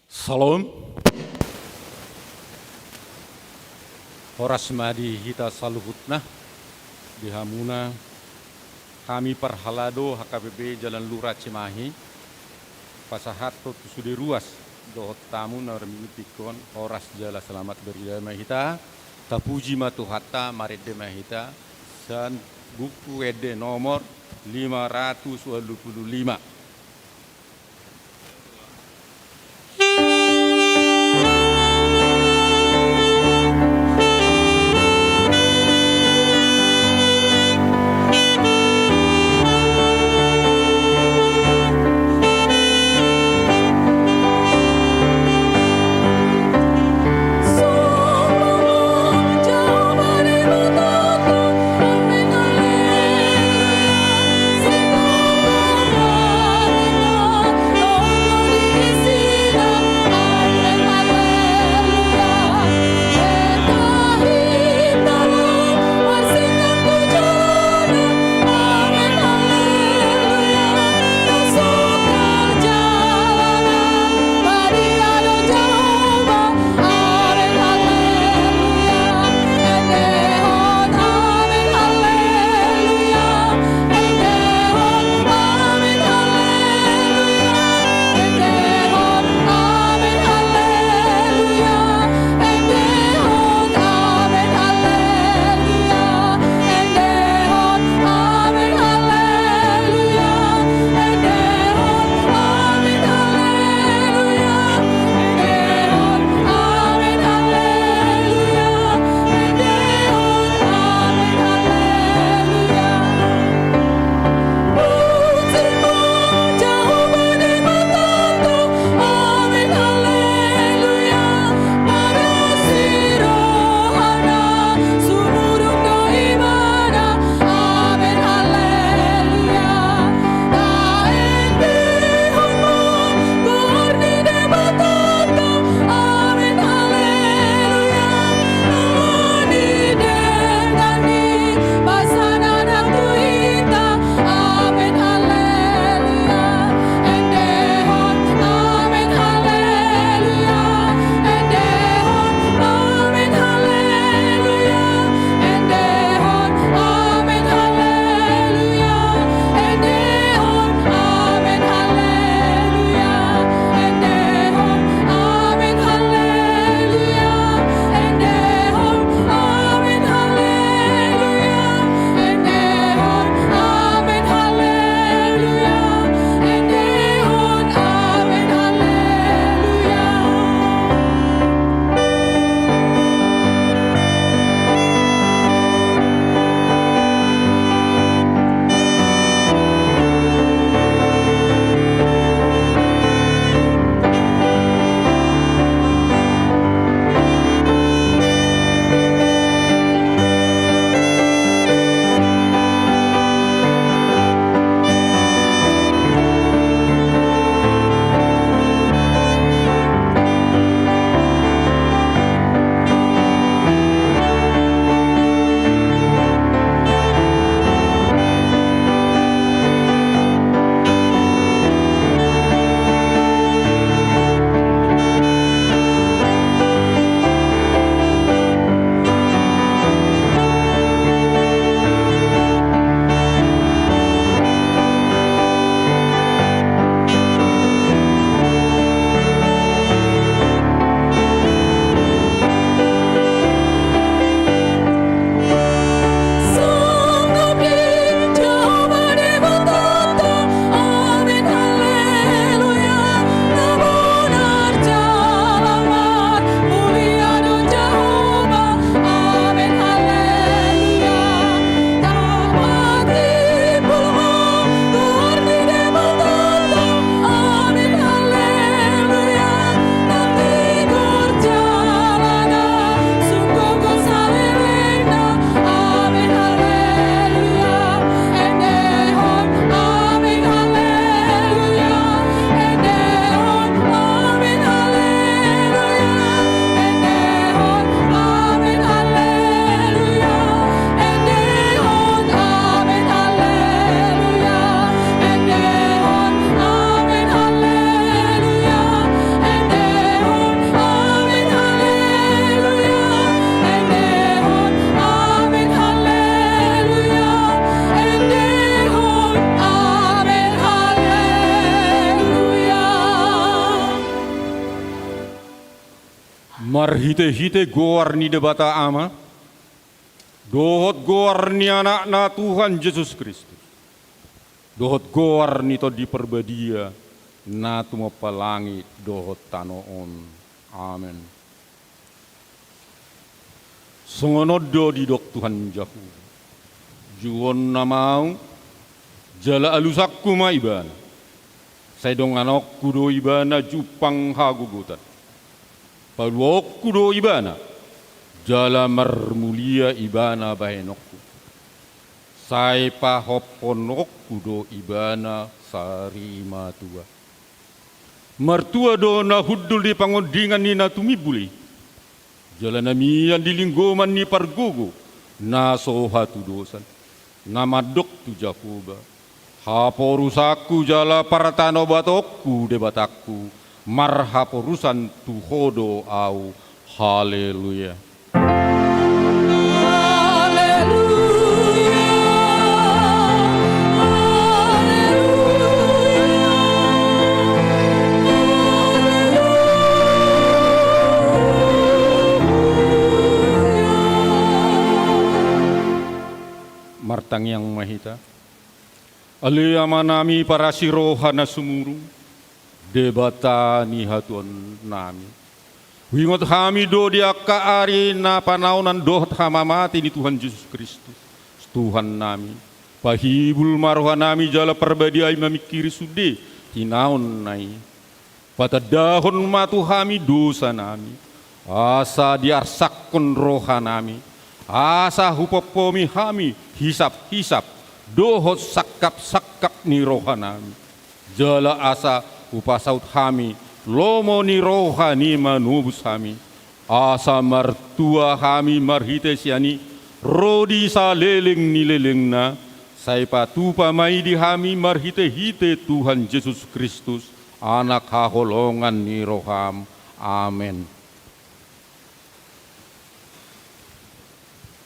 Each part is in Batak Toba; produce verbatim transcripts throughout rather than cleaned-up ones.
Salom. Horas ma di hita saluhutna, di hamuna, hami parhalado H K B P Jalan Lurah Cimahi, pasahathon tu sude ruas dohot tamu na marminggu tingki on, horas jala selamat berida ma hita, tapuji ma Tuhanta, marende ma hita, sian Buku Ende nomor lima ratus ualu pulu lima. Marhitehite goar ni Debata Ama, dohot goar ni Anakna Tuhan Jesus Kristus, dohot goar ni Tondi Parbadia, na tumompa langit dohot tano on. Amen. Songon on do didok Tuhan Jahowa: Jouonna ma Ahu, jala alusanku ma ibana. Sai donganonku do ibana jumpang hagogotan. Paluaonku do ibana, jala marmulia ibana bahenonku. Sai pahomphononku do ibana sarimatua. Martua do na hundul di pangondingan ni na tumimbul i, jala na mian di linggoman ni pargogo na so hatudosan, na mandok tu Jahowa: Haporusanku jala partanobatoonku, Debatangku, marhaporusan tu Ho do Ahu. Haleluya. Haleluya, haleluya, haleluya. Martangiang ma hita. Ale Amanami parasi roha na sumurung, Debata ni hatuaonnami. Huingot hami do di angka ari na panaonan dohot hamamate ni Tuhan Jesus Kristus, Tuhannami. Pahibul ma rohanami jala parbadiai mamingkiri sude tinaonna i. Patandahon ma tu hami dosanami, asa diarsakkon rohanami, asa hupompomi hami hisaphisap dohot sangkapsangkap ni rohanami. Jala asa hupasaut hami lomo ni roha ni manobus hami, asa martua hami marhite sian i ro di saleleng ni lelengna, sai patupa ma i di hami marhitehite Tuhan Jesus Kristus, Anak haholongan ni roham. Amen.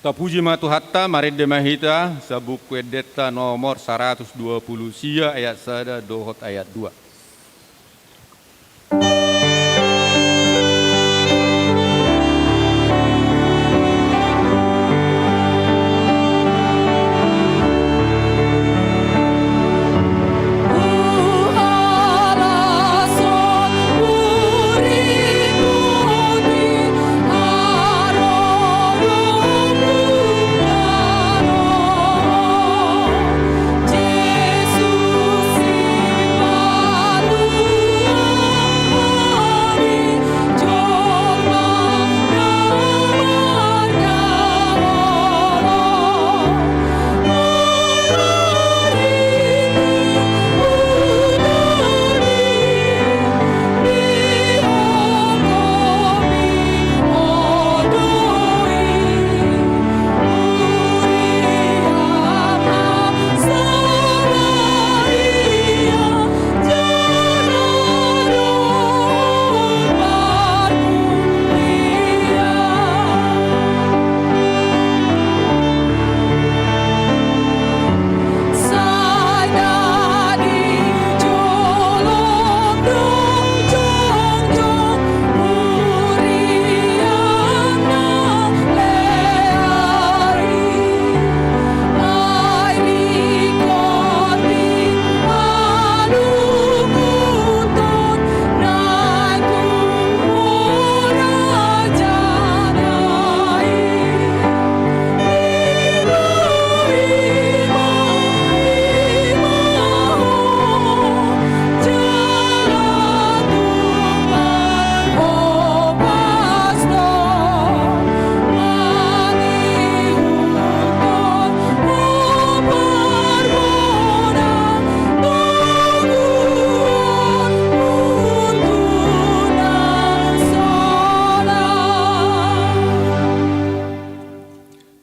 Tapuji ma Tuhanta, marende ma hita sian Buku Endenta nomor saratus dua pulu sia, ayat sada dohot ayat dua.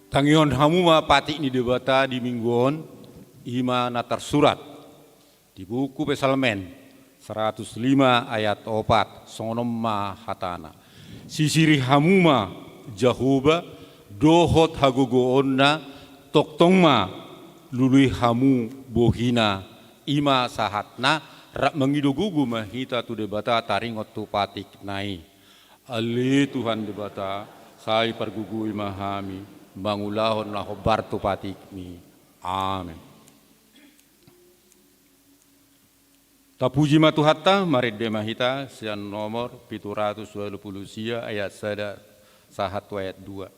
Tangihon hamu ma patik ni Debata di minggu on, i ma na tarsurat di buku Psalmen saratus lima ayat opat, songon on ma hatana: Sisiri hamu ma Jahowa dohot hagogoonna, tongtong ma lului hamu bohina. I ma sahatna, rap mangido gogo ma hita tu Debata taringot tu patikna i. Ale Tuhan Debata, sai pargogoi ma hami mangulahon na hombar tu patikMi. Amen. Tapuji ma Tuhanta, marende ma hita sian nomor pitu ratus ualu pulu sia, ayat sada sahat tu ayat dua.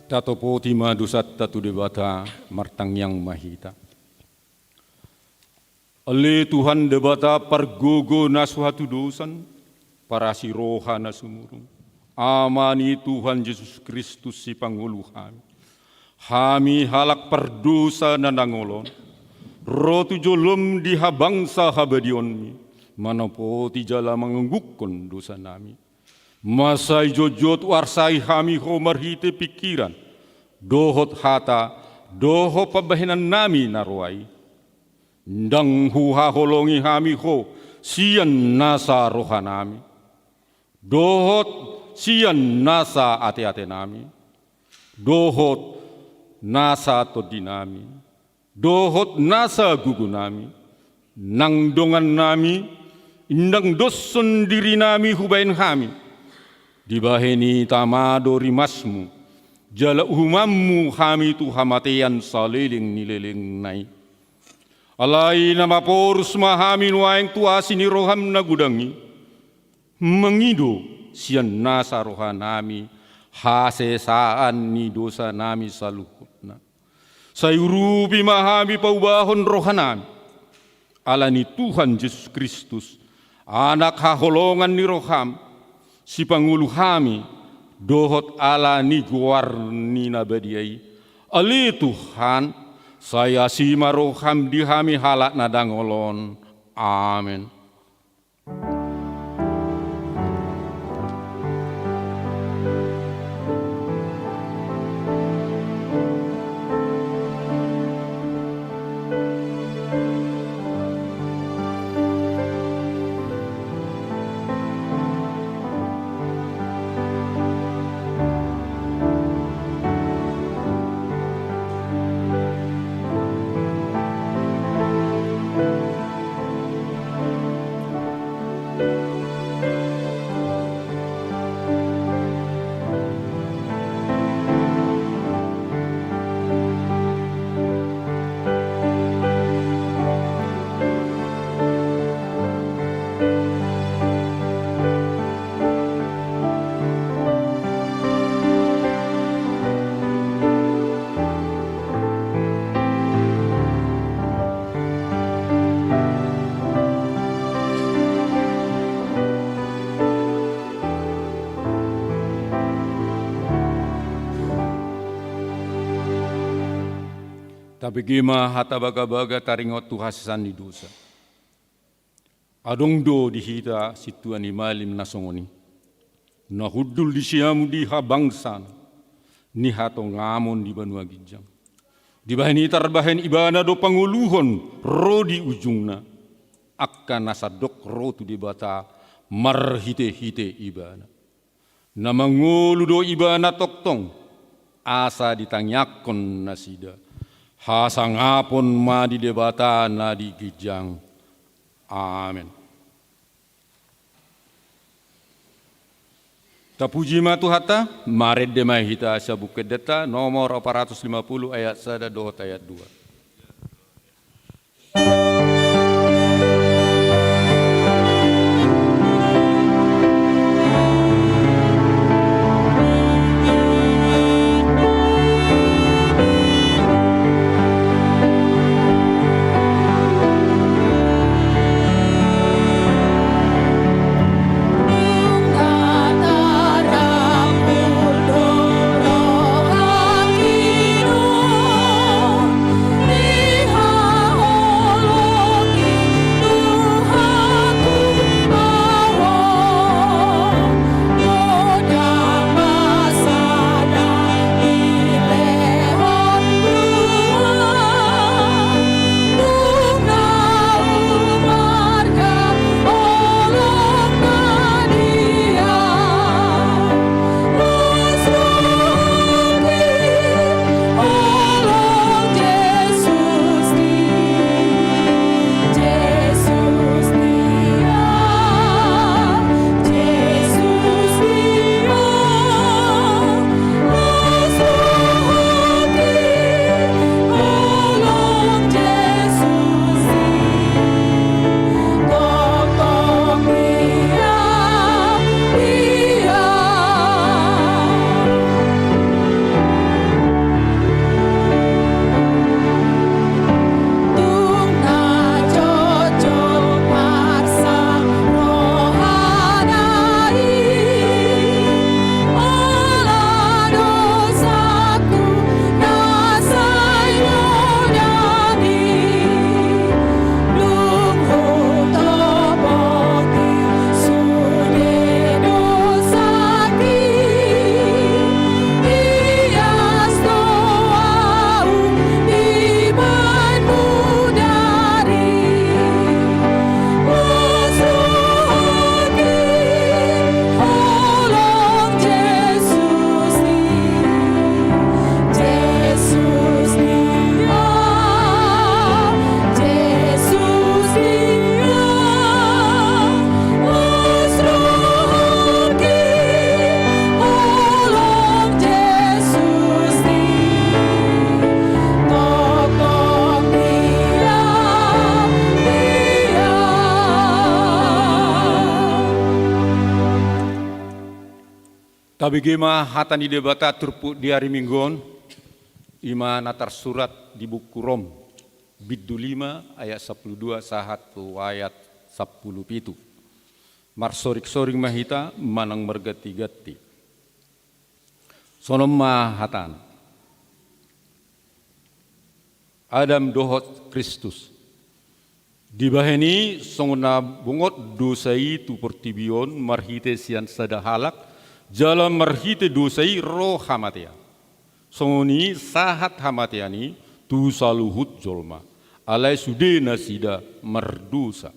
Tatopoti ma dosanta tu Debata, martangiang ma hita. Ale Tuhan Debata pargogo na so hatudosan, parasi roha na sumurung, Ama ni Tuhan Jesus Kristus sipangolu hami. Hami halak pardosa na dangol on, ro tu jolom di habangsa habadiaonmi, manopoti jala manganggungkon dosanami. Masa i jotjot huarsai hami Ho marhite pingkiran, dohot hata, dohot pambahenannami na roa i. Ndang huhaholongi hami Ho sian nasa rohanami, dohot sian nasa ateatenami, dohot nasa tondinami, dohot nasa gogonami, nang dongannami, ndang doshon dirinami hubahen hami. Dibahen i tama do rimasmu, jala uhumanmu hami tu hamatean saleleng ni lelengna i. Alai na maporus ma hami nuaeng tu asi ni roham na godang i, mangido sian nasa rohanami hasesaan ni dosanami saluhutna. Sai urupi ma hami paubahon rohanami, ala ni Tuhan Jesus Kristus, Anak haholongan ni roham, sipangolu hami, dohot ala ni goar ni na badia i. Ale Tuhan, sai asi ma roham di hami halak na dangol on. Amen. Tabege ma hata bagabaga taringot tu hasesaan ni dosa. Adong do di hita sintua ni malim na songon i, na hundul di siamun di habangsa ni hatongamon di banua ginjang. Dibahen i tarbahen ibana do pangoluhon ro di ujungna, angka na sandok ro tu Debata marhitehite ibana. Na mangolu do ibana tongtong, asa ditangiangkon nasida. Hasangapon ma di Debata na di ginjang. Amen. Tapuji ma Tuhanta, marende ma hita sian Buku Endenta nomor opat ratus lima puluh ayat sada dohot ayat dua. Tabege ma hata ni Debata turpuk di ari Minggu on, i ma na tarsurat di buku Rom, bindu lima ayat sampulu dua sahat tu ayat sampulu pitu. Marsoring-soring ma hita manang marganti-ganti. Songon on ma hatana. Adam dohot Kristus. Dibahen i songon na bongot dosa i tu portibi on marhite sian sada halak, jala marhite dosa i ro hamatean. Songon i sahat hamatean i tu saluhut jolma. Alai sude nasida mardosa.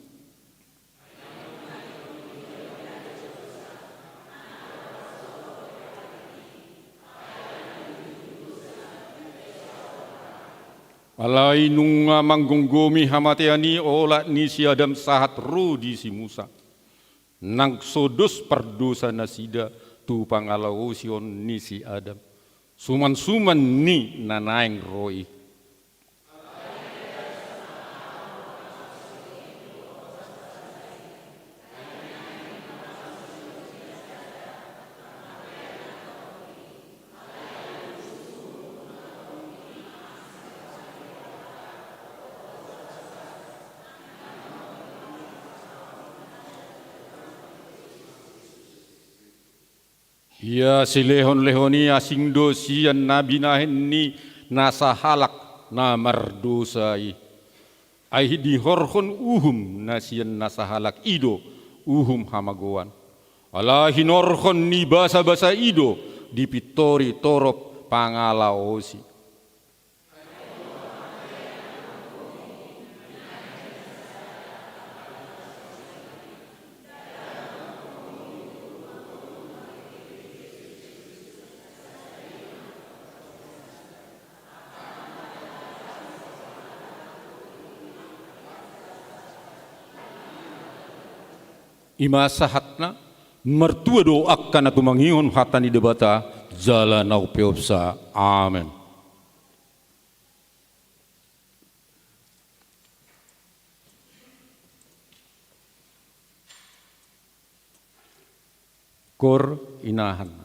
Alai nunga manggomgomi hamatean i olat ni si Adam sahat ro di si Musa. Nang so dos pardosa nasida tu pangalaosion ni si Adam. Suman-suman ni na naeng ro i. Ia silehon-lehon i asing do sian na binahen ni na sahalak na mardosa i. Ai dihorhon uhum na sian na sahalak i do uhum hamagoan. Ala hinorhon ni basabasa i do dipintori torop pangalaosi. I ma sahatna. Martua do angka na tumangihon hata ni Debata jala na umpeopsa. Amen. Kor inahan.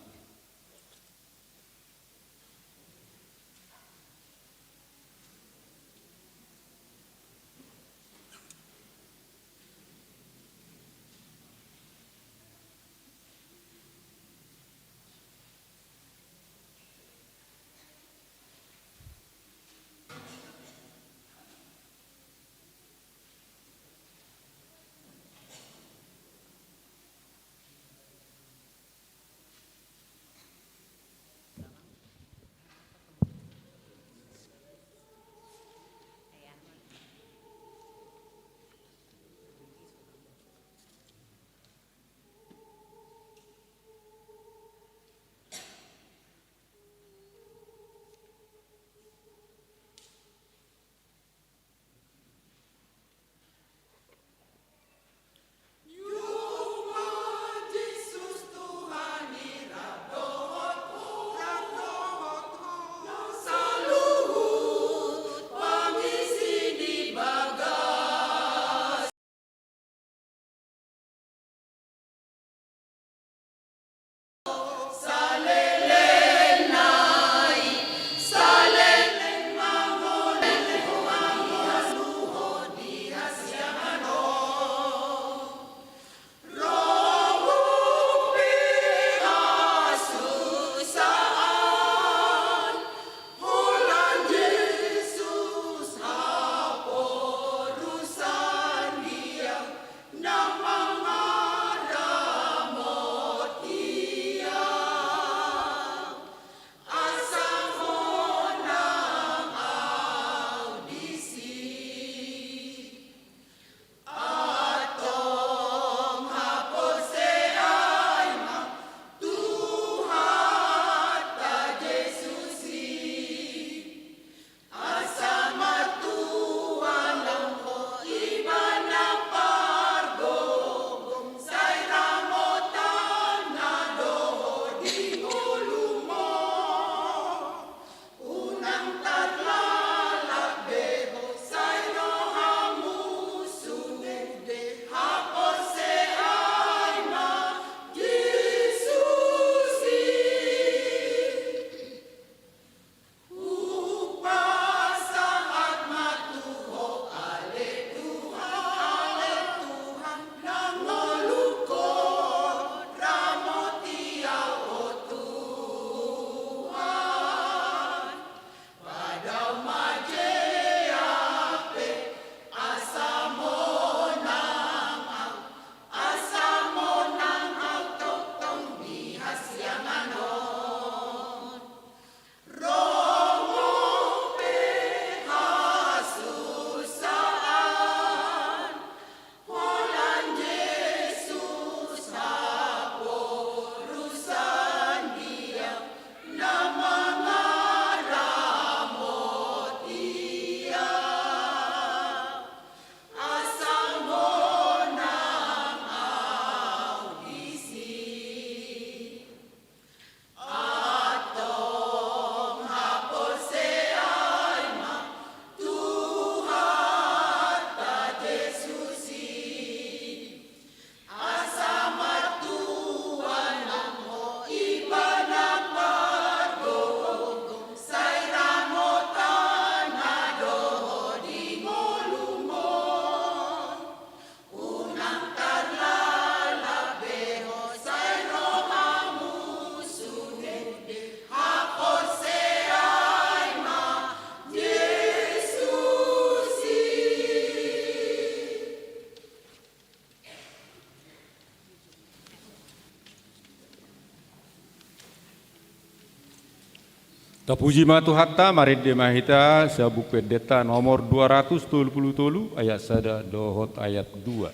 Tapuji ma Tuhanta, marende ma hita sian Buku Endenta nomor dua ratus tolu pulu tolu, ayat sada dohot ayat dua.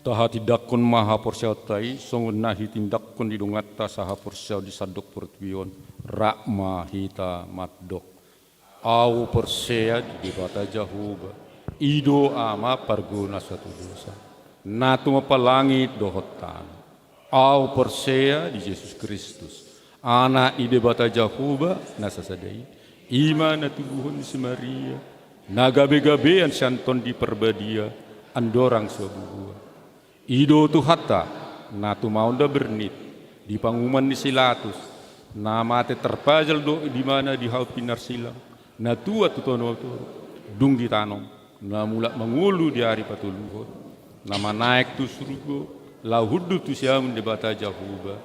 Tahatindangkon ma haporseaonta i songon na hitindangkon ni donganta sahaporseaon di sandok portibi on. Rap ma hita mandok. Ahu porsea di Debata Jahowa, i do Ama parguru na so tudosan, na tumompa langit dohot tano. Ahu porsea di Jesus Kristus, Anak ni Debata Jahowa na sasada i, i ma na tubuhon ni si Maria, na gabegabean sian Tondi Parbadia, andorang so bubuan. I do Tuhanta, na tumaon na bernit, di panguhuman ni si Pilatus, na mate tarpajal dohot dimana di hau pinarsilang, na tuat tu tano Torup, dung ditanom, na mulak mangolu di ari patoluhon, na manaek tu surgo, laho hundul tu siamun Debata Jahowa,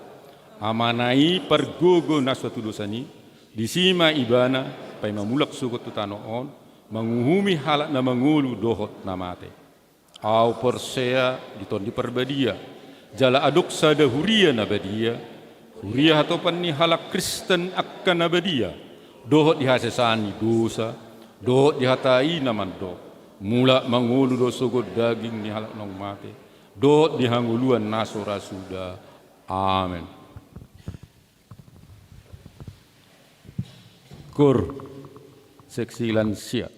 Amana i pargogo na so tudosan i, disi ma Ibana, paima mulak sogot tu tano on, manguhumi halak na mangolu dohot na mate. Ahu porsea di Tondi Parbadia, jala adong sada huria na badia, huria hatopan ni halak Kristen angka na badia, dohot di hasesaan ni dosa, dohot di hata i na mandok, mulak mangolu do sogot daging ni halak naung mate, dohot di hangoluan na so ra suda. Amen. Kur, seksi lansia.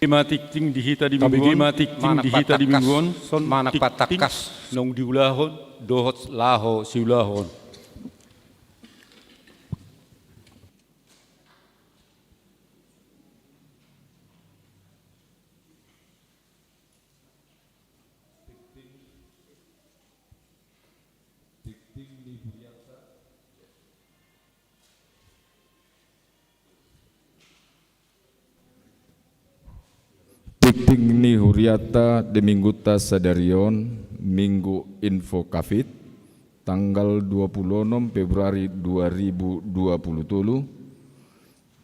Matikting di hita di minggu on, matikting di hita di minggu on, manang patangkas naung diulahon dohot laho siulahon. Tingting ni huriata di mingguta sadari on, Minggu Info Covid, tanggal dua puluh enam Februari dua ribu dua puluh tolu,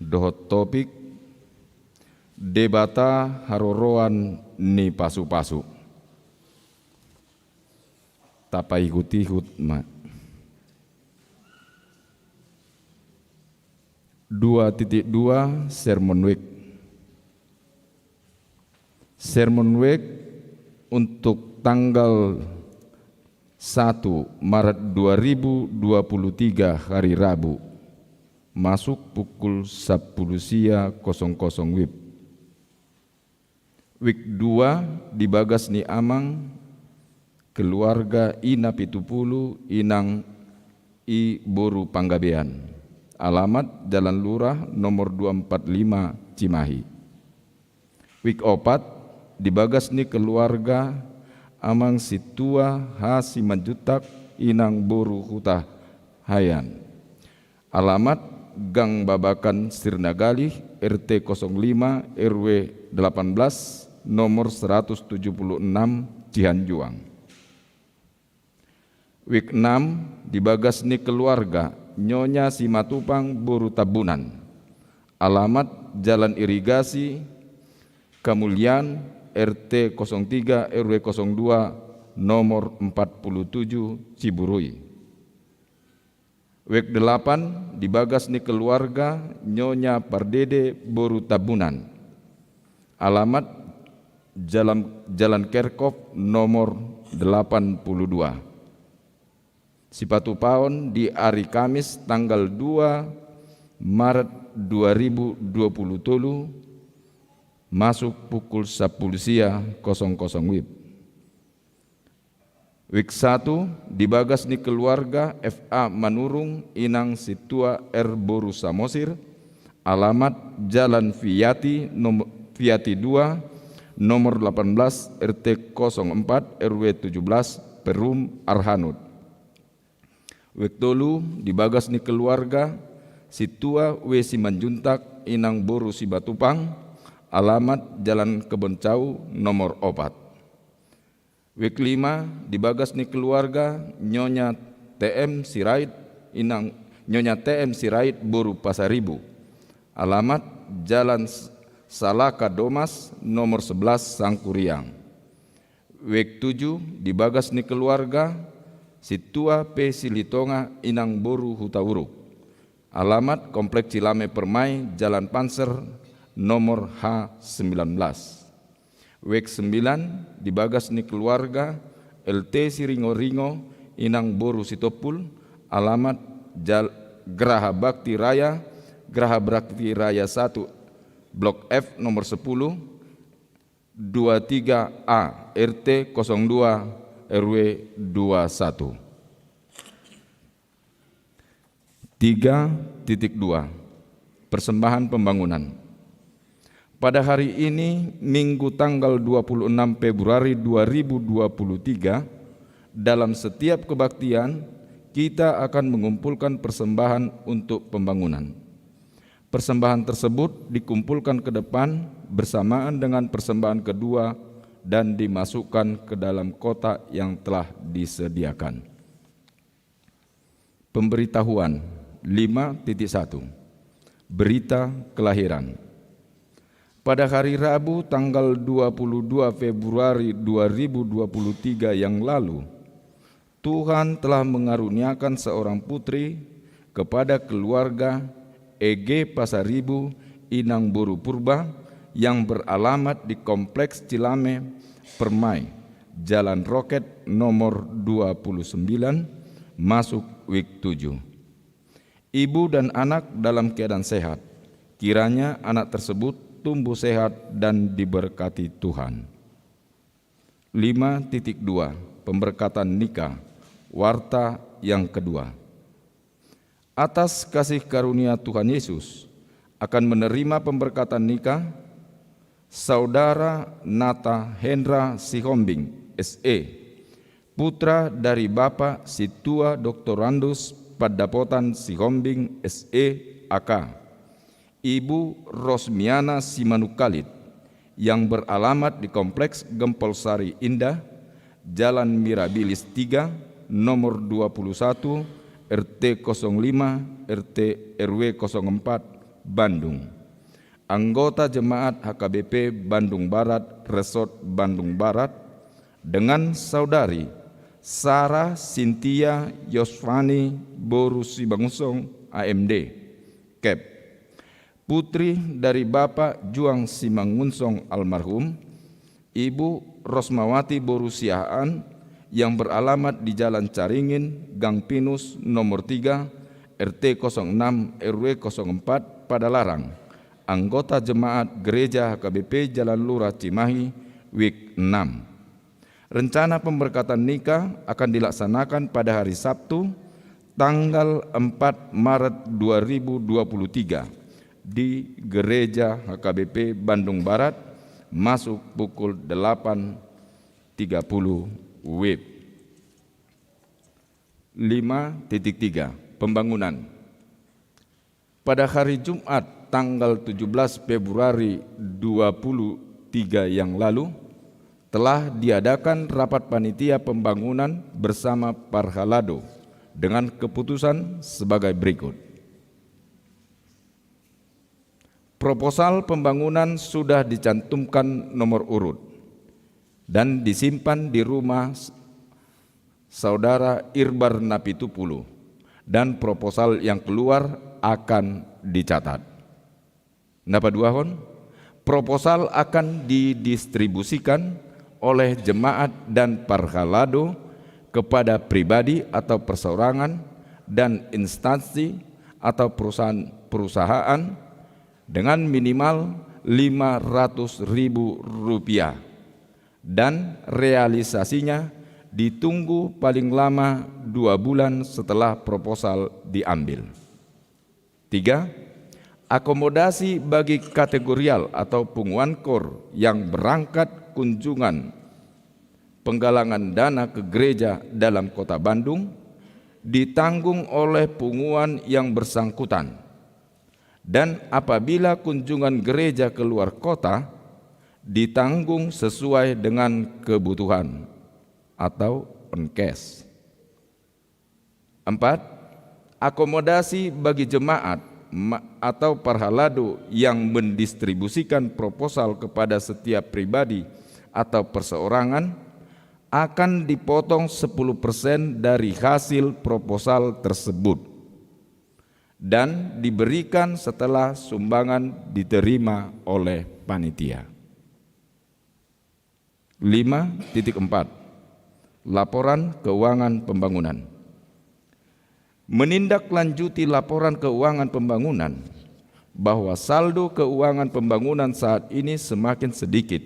dohot topik Debata haroroan ni pasu-pasu. Tapaihut-ihut ma. Dua titik dua, Sermon Week. Sermon Week untuk tanggal satu Maret dua ribu dua puluh tiga, hari Rabu, masuk pukul sapulu sia kosong kosong wib. Week dua di bagas ni amang keluarga i na pitu pulu, inang i boru Panggabean. Alamat Jalan Lurah nomor dua empat lima, Cimahi. Week opat di bagas ni keluarga amang Sintua H Simanjuntak, inang boru Hutahaean. Alamat Gang Babakan Sirnagalih, R T kosong lima, R W delapan belas, nomor seratus tujuh puluh enam, Cihanjuang. Week enam di bagas ni keluarga Nyonya Simatupang boru Tambunan. Alamat Jalan Irigasi, Kamulian, R T kosong tiga, R W kosong dua, nomor empat puluh tujuh, Ciburui. Week delapan di bagas ni keluarga Nyonya Pardede boru Tambunan. Alamat Jalan, Jalan Kerkop nomor delapan puluh dua. Sipatupaon di ari Kamis tanggal dua Maret dua ribu dua puluh tolu, masuk pukul sapulu sia kosong kosong wib. Week satu di bagas ni keluarga F A Manurung, inang Sintua R boru Samosir. Alamat Jalan Fiati, nom-, Fiati dua, nomor delapan belas, R T kosong empat, R W tujuh belas, Perum, Arhanud. Week tolu di bagas ni keluarga Sintua W Simanjuntak, inang boru Simatupang. Alamat Jalan Keboncau nomor opat. Week lima di bagas ni keluarga Nyonya T M Sirait, inang Nyonya T M Sirait boru Pasaribu. Alamat Jalan S-, Salaka Domas nomor sebelas, Sangkuriang. Week tujuh di bagas ni keluarga Sintua P Silitonga, inang boru Hutauruk. Alamat Komplek Cilame Permai, Jalan Panser nomor H sembilan belas. Week sembilan di bagas ni keluarga L T Siringoringo, inang boru Sitompul. Alamat Jal-, Graha Bakti Raya, Graha Bakti Raya satu, Blok F nomor sepuluh, dua tiga A, R T kosong dua, R W dua satu. Tiga titik dua, persembahan pembangunan. Pada hari ini, Minggu tanggal dua puluh enam Februari dua ribu dua puluh tiga, dalam setiap kebaktian, kita akan mengumpulkan persembahan untuk pembangunan. Persembahan tersebut dikumpulkan ke depan bersamaan dengan persembahan kedua dan dimasukkan ke dalam kotak yang telah disediakan. Pemberitahuan lima titik satu. Berita kelahiran. Pada hari Rabu tanggal dua puluh dua Februari dua ribu dua puluh tiga yang lalu, Tuhan telah mengaruniakan seorang putri kepada keluarga E G Pasaribu, inang boru Purba, yang beralamat di Kompleks Cilame Permai, Jalan Roket nomor dua puluh sembilan, masuk week tujuh. Ibu dan anak dalam keadaan sehat. Kiranya anak tersebut tumbuh sehat dan diberkati Tuhan. Lima titik dua, pemberkatan nikah, warta yang kedua. Atas kasih karunia Tuhan Yesus, akan menerima pemberkatan nikah Saudara Nata Hendra Sihombing, S E, putra dari Bapak Situa Doktorandus Pandapotan Sihombing, S E, A K, Ibu Rosmiana Simanungkalit, yang beralamat di Kompleks Gempol Sari Indah, Jalan Mirabilis tiga, nomor dua puluh satu, R T kosong lima, R T R W kosong empat, Bandung. Anggota jemaat H K B P Bandung Barat, Resort Bandung Barat, dengan Saudari Sarah Cynthia Yosvani boru Simangunsong, A M D, Kep, putri dari Bapak Juang Simangunsong almarhum, Ibu Rosmawati boru Siahaan, yang beralamat di Jalan Caringin, Gang Pinus, nomor tiga, R T kosong enam, R W kosong empat, Padalarang, anggota jemaat Gereja H K B P Jalan Lurah Cimahi, Wik enam. Rencana pemberkatan nikah akan dilaksanakan pada hari Sabtu, tanggal empat Maret dua ribu dua puluh tiga, di Gereja H K B P Bandung Barat, masuk pukul delapan tiga puluh W I B. Lima titik tiga, pembangunan. Pada hari Jumat, tanggal tujuh belas Februari dua puluh tiga yang lalu, telah diadakan rapat panitia pembangunan bersama Parhalado dengan keputusan sebagai berikut. Proposal pembangunan sudah dicantumkan nomor urut dan disimpan di rumah s-, Saudara Irbar Napitupulu, dan proposal yang keluar akan dicatat. Na paduahon, proposal akan didistribusikan oleh jemaat dan Parhalado kepada pribadi atau perseorangan dan instansi atau perusahaan, perusahaan dengan minimal lima ratus ribu rupiah, dan realisasinya ditunggu paling lama dua bulan setelah proposal diambil. Tiga, akomodasi bagi kategorial atau punguan kor yang berangkat kunjungan penggalangan dana ke gereja dalam Kota Bandung ditanggung oleh punguan yang bersangkutan. Dan apabila kunjungan gereja ke luar kota, ditanggung sesuai dengan kebutuhan atau on cash. Empat, akomodasi bagi jemaat ma-, atau parhalado yang mendistribusikan proposal kepada setiap pribadi atau perseorangan akan dipotong sepuluh persen dari hasil proposal tersebut dan diberikan setelah sumbangan diterima oleh panitia. Lima titik empat, laporan keuangan pembangunan. Menindaklanjuti laporan keuangan pembangunan bahwa saldo keuangan pembangunan saat ini semakin sedikit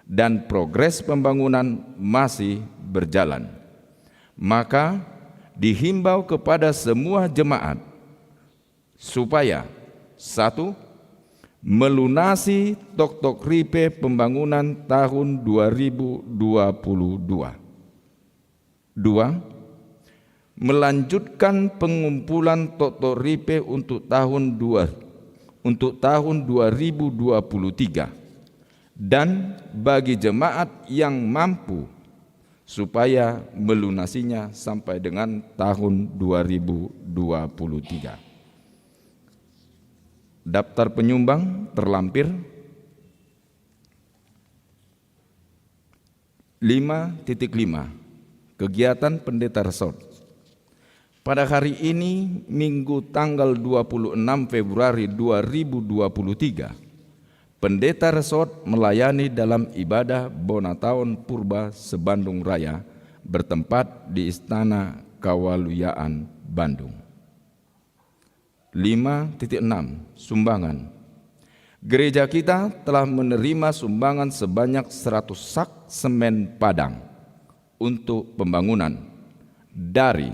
dan progres pembangunan masih berjalan. Maka, dihimbau kepada semua jemaat supaya, satu, melunasi toktok ripe pembangunan tahun dua ribu dua puluh dua. Dua, melanjutkan pengumpulan toktok ripe untuk tahun dua, untuk tahun dua ribu dua puluh tiga. Dan bagi jemaat yang mampu, supaya melunasinya sampai dengan tahun dua ribu dua puluh tiga. Daftar penyumbang terlampir. Lima titik lima, kegiatan pendeta resort. Pada hari ini, Minggu tanggal dua puluh enam Februari dua ribu dua puluh tiga, pendeta resort melayani dalam ibadah Bona Taon Purba Sebandung Raya bertempat di Istana Kawaluyaan Bandung. Lima titik enam, sumbangan. Gereja kita telah menerima sumbangan sebanyak seratus sak semen Padang untuk pembangunan dari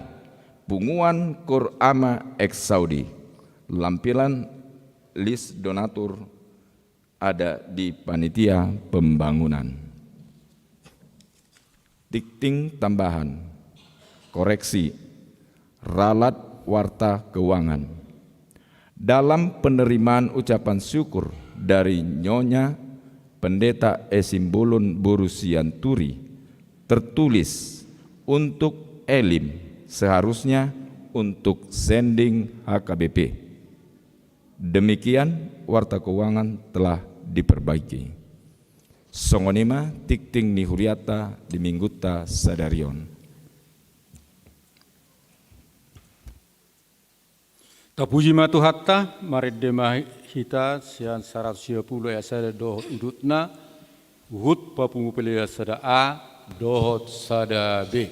punguan Kor Ama ex Saudi. Lampiran list donatur ada di panitia pembangunan. Tingting tambahan, koreksi, ralat warta keuangan. Dalam penerimaan ucapan syukur dari Nyonya Pendeta Esimbolon boru Sianturi, tertulis untuk Elim, seharusnya untuk sending H K B P. Demikian warta keuangan telah diperbaiki. Songon i ma tingting ni hurianta di minggunta sadari on. Tapuji ma Tuhanta, marende ma hita sian saratus sia pulu ayat sada dohot udutna, huhut papungu pelean sada A dohot sada B.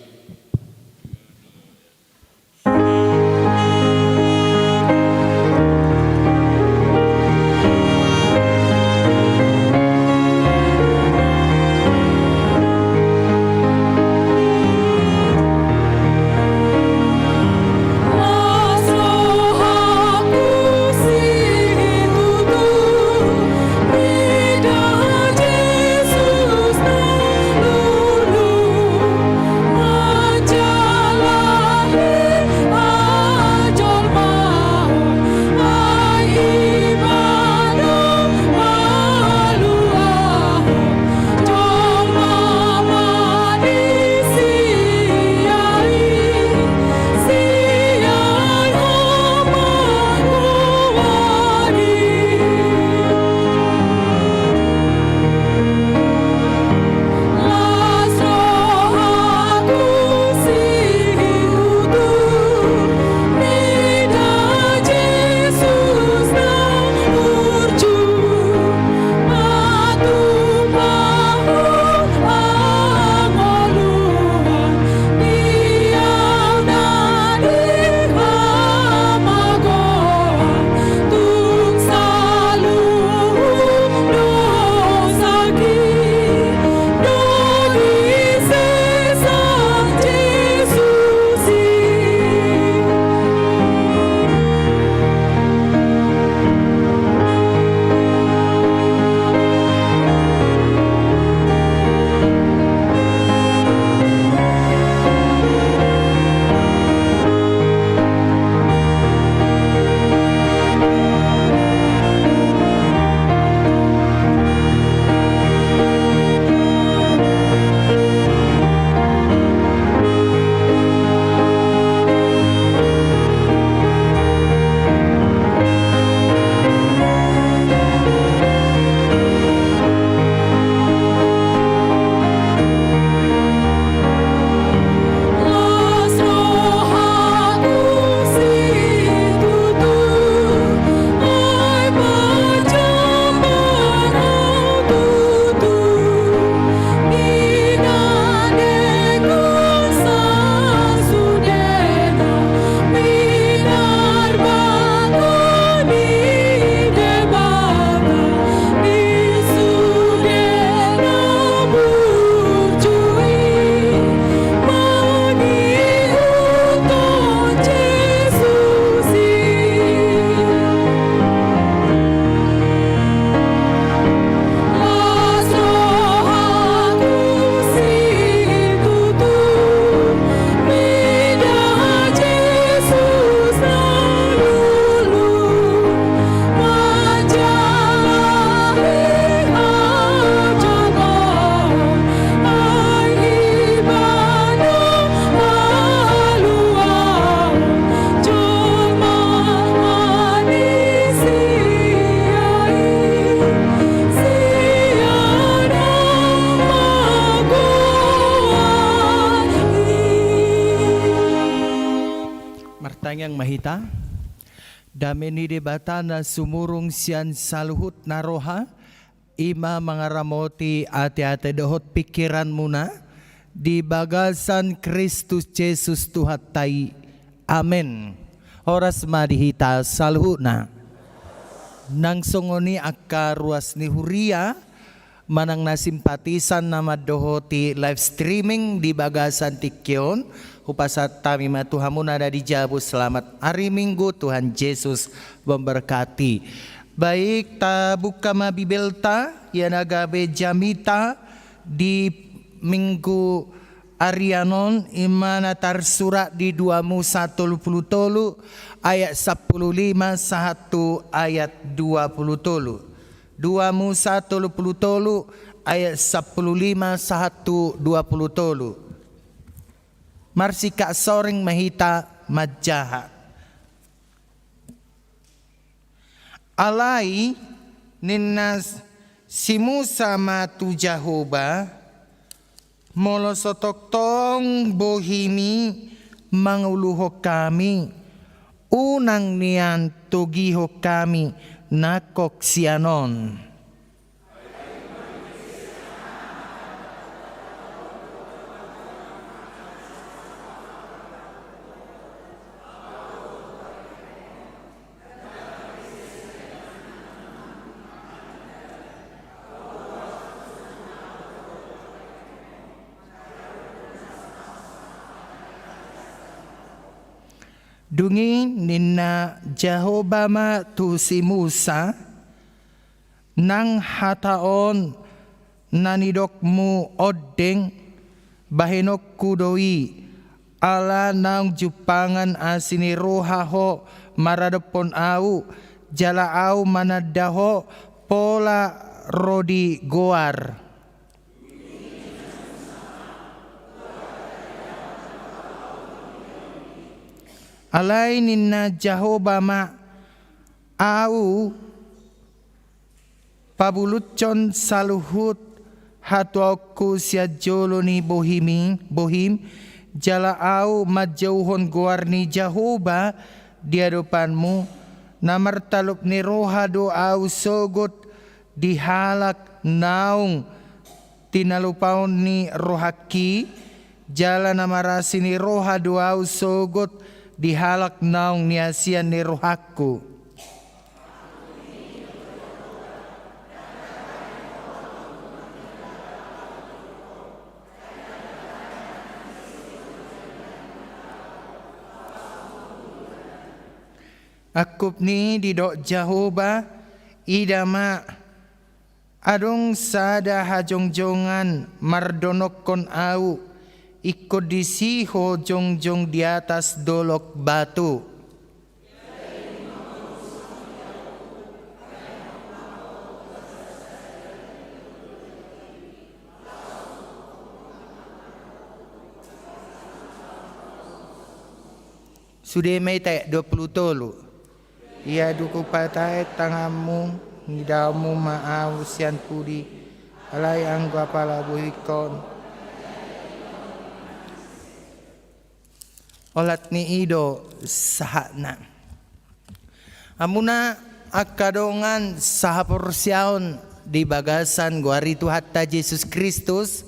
Martangiang ma hita. Dame ni Debata na sumurung sian saluhut na roha, i ma mangaramoti ateate dohot pingkiranmuna di bagasan Kristus Jesus Tuhanta i. Amen. Horas ma di hita saluhutna. Nang songon i angka ruas ni huria manang na simpatisan na mandohoti live streaming di bagasan tingki on, hupasahat hami ma tu hamu na di jabu, selamat ari Minggu, Tuhan Yesus memberkati. Baik, tabuka ma Bibelta, ia na gabe jamita di Minggu arian on, i ma na tarsurat di dua Musa tolu pulu tolu ayat sampulu lima sahat tu ayat dua pulu tolu. Dua Musa tolu pulu tolu ayat sampulu lima sahat tu dua pulu tolu. Marsiangka soring ma hita manjaha. Alai ninna si Musa ma tu Jahowa, molo so tongtong bohimi manguluhon hami, unang nian togihon hami nangkok sian on. Dung i ninna Jahowa ma tu si Musa, nang hata on na nidokmu ondeng, bahenonku do i, ala naung jumpangan asi ni roha ho maradophon au, jala au mananda ho pola ro di goar. Alai ninna Jahowa ma, au pabuluthon saluhut hatuaonku sian jolo ni bohimi, bohim, jala au manjouhon goar ni Jahowa di adopanmu, na martalop ni roha do au sogot di halak naung tinalupaon ni rohangki, jala na marasi ni roha do au sogot di halak naung niasian ni rohangku. Angkup ni i didok Jahowa, ida ma, adong sada hajongjongan mardonokkon au, ingkon disi ho jongjong di atas dolok batu. Sude ma i tu ayat dua pulu tolu. Ia dung hupataet tanganmu, nidaonmu ma au sian pudi, alai anggo apala bohingkon. Olat ni i do sahatna. Hamuna angka dongan sahaporseaon di bagasan goar ni Tuhanta Jesus Kristus.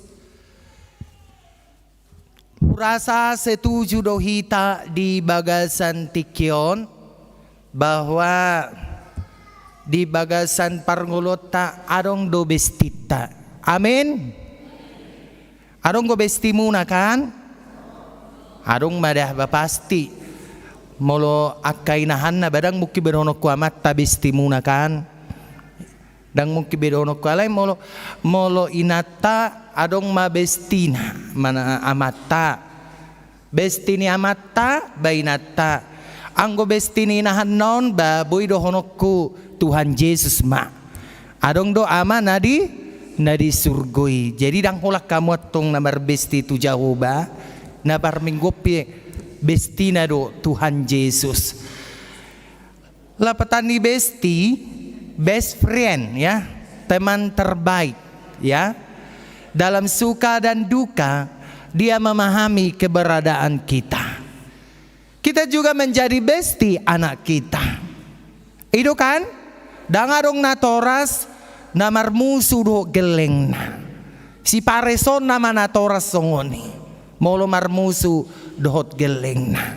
Hurasa setuju do hita di bagasan tingki on, bahwa di bagasan parngoluonta adong do bestinta. Amin. Adong do bestimuna kan? Adong ma da ba pasti. Molo angka inahanna ba ndang mungkin be dohononku amanta bestimuna kan? Ndang mungkin be dohononku, alai molo, molo inanta adong ma bestina, mana amanta. Besti ni amanta ba inanta. Anggo besti ni inahanna on ba boi dohononku Tuhan Jesus ma. Adong do Ama na di, na di surgo i. Jadi ndang holan hamu antong na marbesti tu Jahowa, na parmingguon pe bestina do Tuhan Jesus. Lapatan ni besti, best friend, ya, teman terbaik, ya. Dalam suka dan duka, dia memahami keberadaan kita. Kita juga menjadi besti anak kita. I do kan? Ndang adong natoras na marmusu dohot gellengna. Siparesonna ma natoras songon i. Molo marmusu dohot gellengna.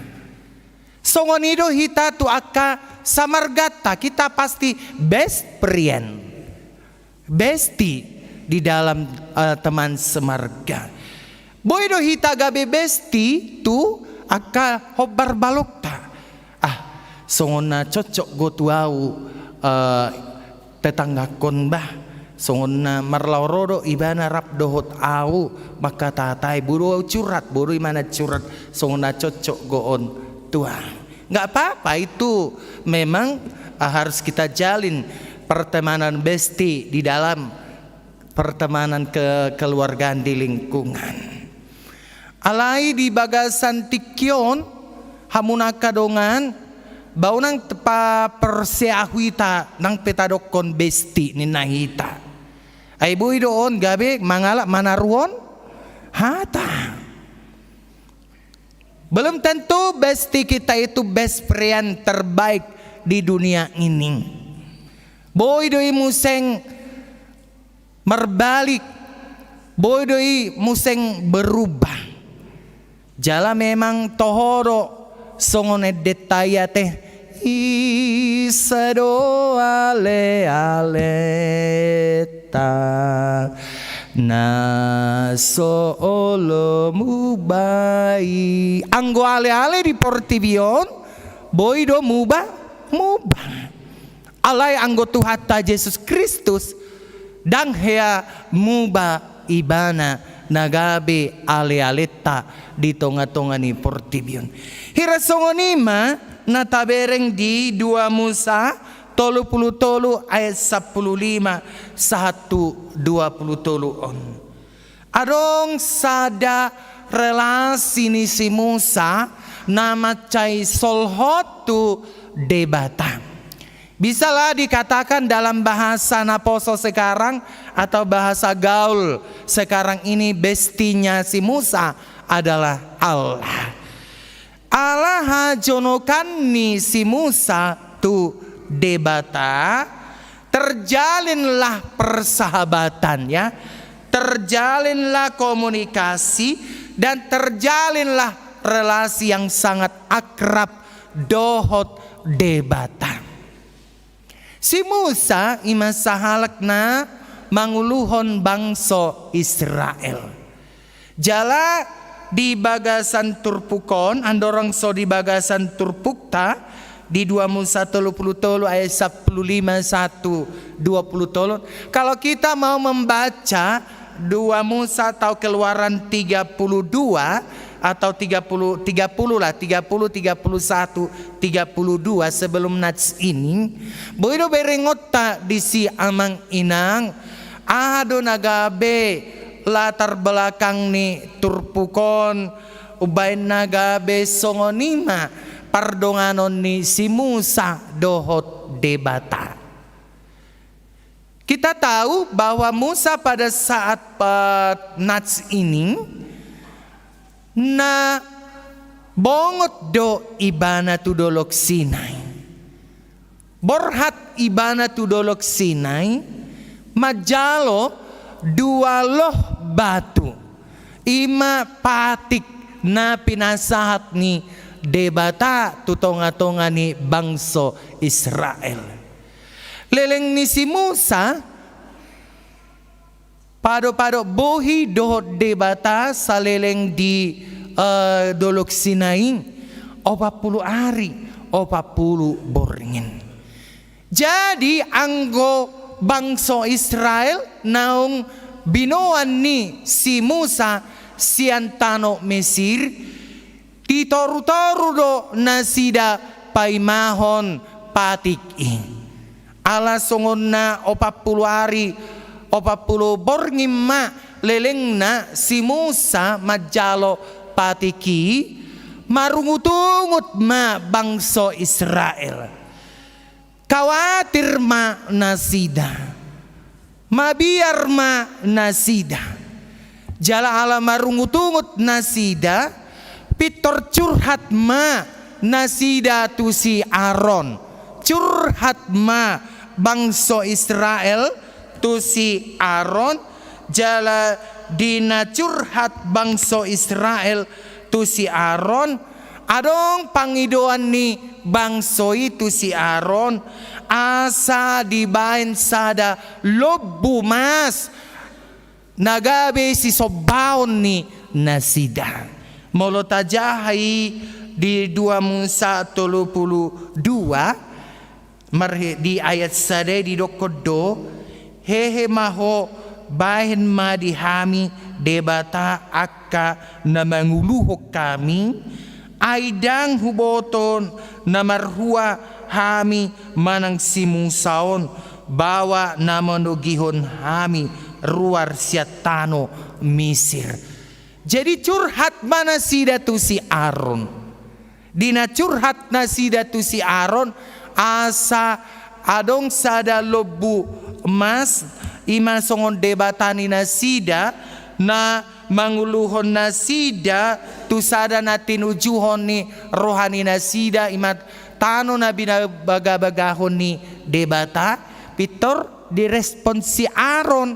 Songon i do hita tu angka samarganta, kita pasti best friend. Besti di dalam, eh, teman semarga. Boi do hita gabe besti tu angka hombar balokta. Ah, songon na cocok do tu au, eh, tetanggangkon bah. Songon na marlaho ro do ibana rap dohot au mangkatai, boi do au curhat, boi do ibana curhat, songon na cocok do on tu au. Nggak apa-apa, itu memang, ah, harus kita jalin pertemanan besti di dalam pertemanan kekeluargaan di lingkungan. Alai di bagasan tingki on, hamu na angka dongan, ba unang paperseau hita nang pe tadokkon besti ninna hita. Ai boi do on gabe mangalap manaruhon hata. Belum tentu besti kita itu best friend terbaik di dunia ini. Boi do i muse marbalik, boi do i muse berubah. Jala memang toho do songon endenta i ate, i sada alealeta na so olo muba i. Anggo aleale di portibi on, boi do muba, muba. Alai anggo Tuhanta Jesus Kristus, ndang hea muba ibana na gabe alealeta di tongatonga ni portibi on. Hira songon i ma na tabereng di dua Musa tolu pulu tolu ayat sampulu lima sahat tu dua pulu tolu on. Adong sada relasi ni si Musa na mansai solhot tu Debata. Bisalah dikatakan dalam bahasa naposo sekarang atau bahasa gaul sekarang ini, bestinya si Musa adalah Allah. Ala hajonokan ni si Musa tu Debata, terjalinlah persahabatan, ya, terjalinlah komunikasi, dan terjalinlah relasi yang sangat akrab dohot Debata. Si Musa i ma sahalak na manguluhon bangso Israel. Jala di bagasan turpuk on, andorang so di bagasan turpukta, di dua Musa tolu pulu tolu ayat sampulu lima sahat tu dua pulu tolu. Kalau kita mau membaca dua Musa atau Keluaran tiga puluh dua atau tiga puluh, tiga puluh lah, tiga puluh, tiga puluh satu, tiga puluh dua sebelum nats ini, boi do berengonta disi amang inang, aha do na gabe latar belakang ni turpuk on, umbahen na gabe songon i ma pardonganon ni si Musa dohot Debata. Kita tahu bahwa Musa pada saat, eh, nats ini, na bongot do ibana tu Dolok Sinai. Borhat ibana tu Dolok Sinai, manjalo dua loh batu. I ma patik na pinasahat ni Debata tu tongatonga ni bangso Israel. Leleng ni si Musa, pado-pado bohi dohot Debata saleleng di, eh, Dolok Sinai, opat pulu ari, opat pulu borngin. Jadi, anggo bangso Israel naung binoan ni si Musa sian tano Mesir, ditoru-toru do nasida paimahon patik i. Ala songon na opat pulu ari, opat pulu borngin ma lelengna si Musa manjalo patik i, marungut-ungut ma bangso Israel. Kawatir ma nasida. Mabiar ma nasida. Jala ala marungut-ungut nasida, pintor curhat ma nasida tu si Aron. Curhat ma bangso Israel tu si Aron, jala di na curhat bangso Israel tu si Aron, Adong pangidoan ni bangso i tu si Aron, asa dibaen sada lombu mas na gabe sisombaon ni nasida. Molo tajaha i di dua Musa tolu pulu dua, marhe-, di ayat sada i didokkon do, hehe ma ho, baen ma di hami debata angka na manguluhon hami, ai ndang huboto na marhua hami manang si Musa on, baoa na manogihon hami ruar sian tano Misir. Jadi curhat ma nasida tu si Aron. Di na curhat nasida tu si Aron, asa adong sada lombu mas, i ma songon debata ni nasida, na manguluhon nasida tu sada na tinujuhon ni roha ni nasida, i ma tano na binagabagahon ni debata. Pintor direspon si Aron.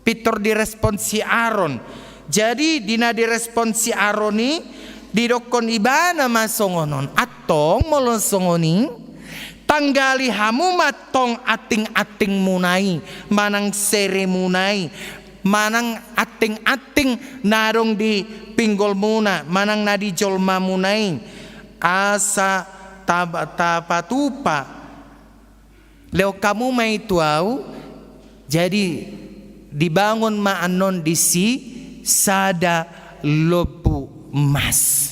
Pintor direspon si Aron. Jadi, di na direspon si Aron i, didokkon ibana ma songon on. Antong molo songon i, tanggali hamu ma antong anting-antingmuna i, manang seremuna i, manang anting-anting na adong di pinggolmuna, manang na di jolmamuna i, asa taba-, tapatupa. Lehon hamu ma i tu ahu. Jadi dibangun ma annon disi sada lombu mas.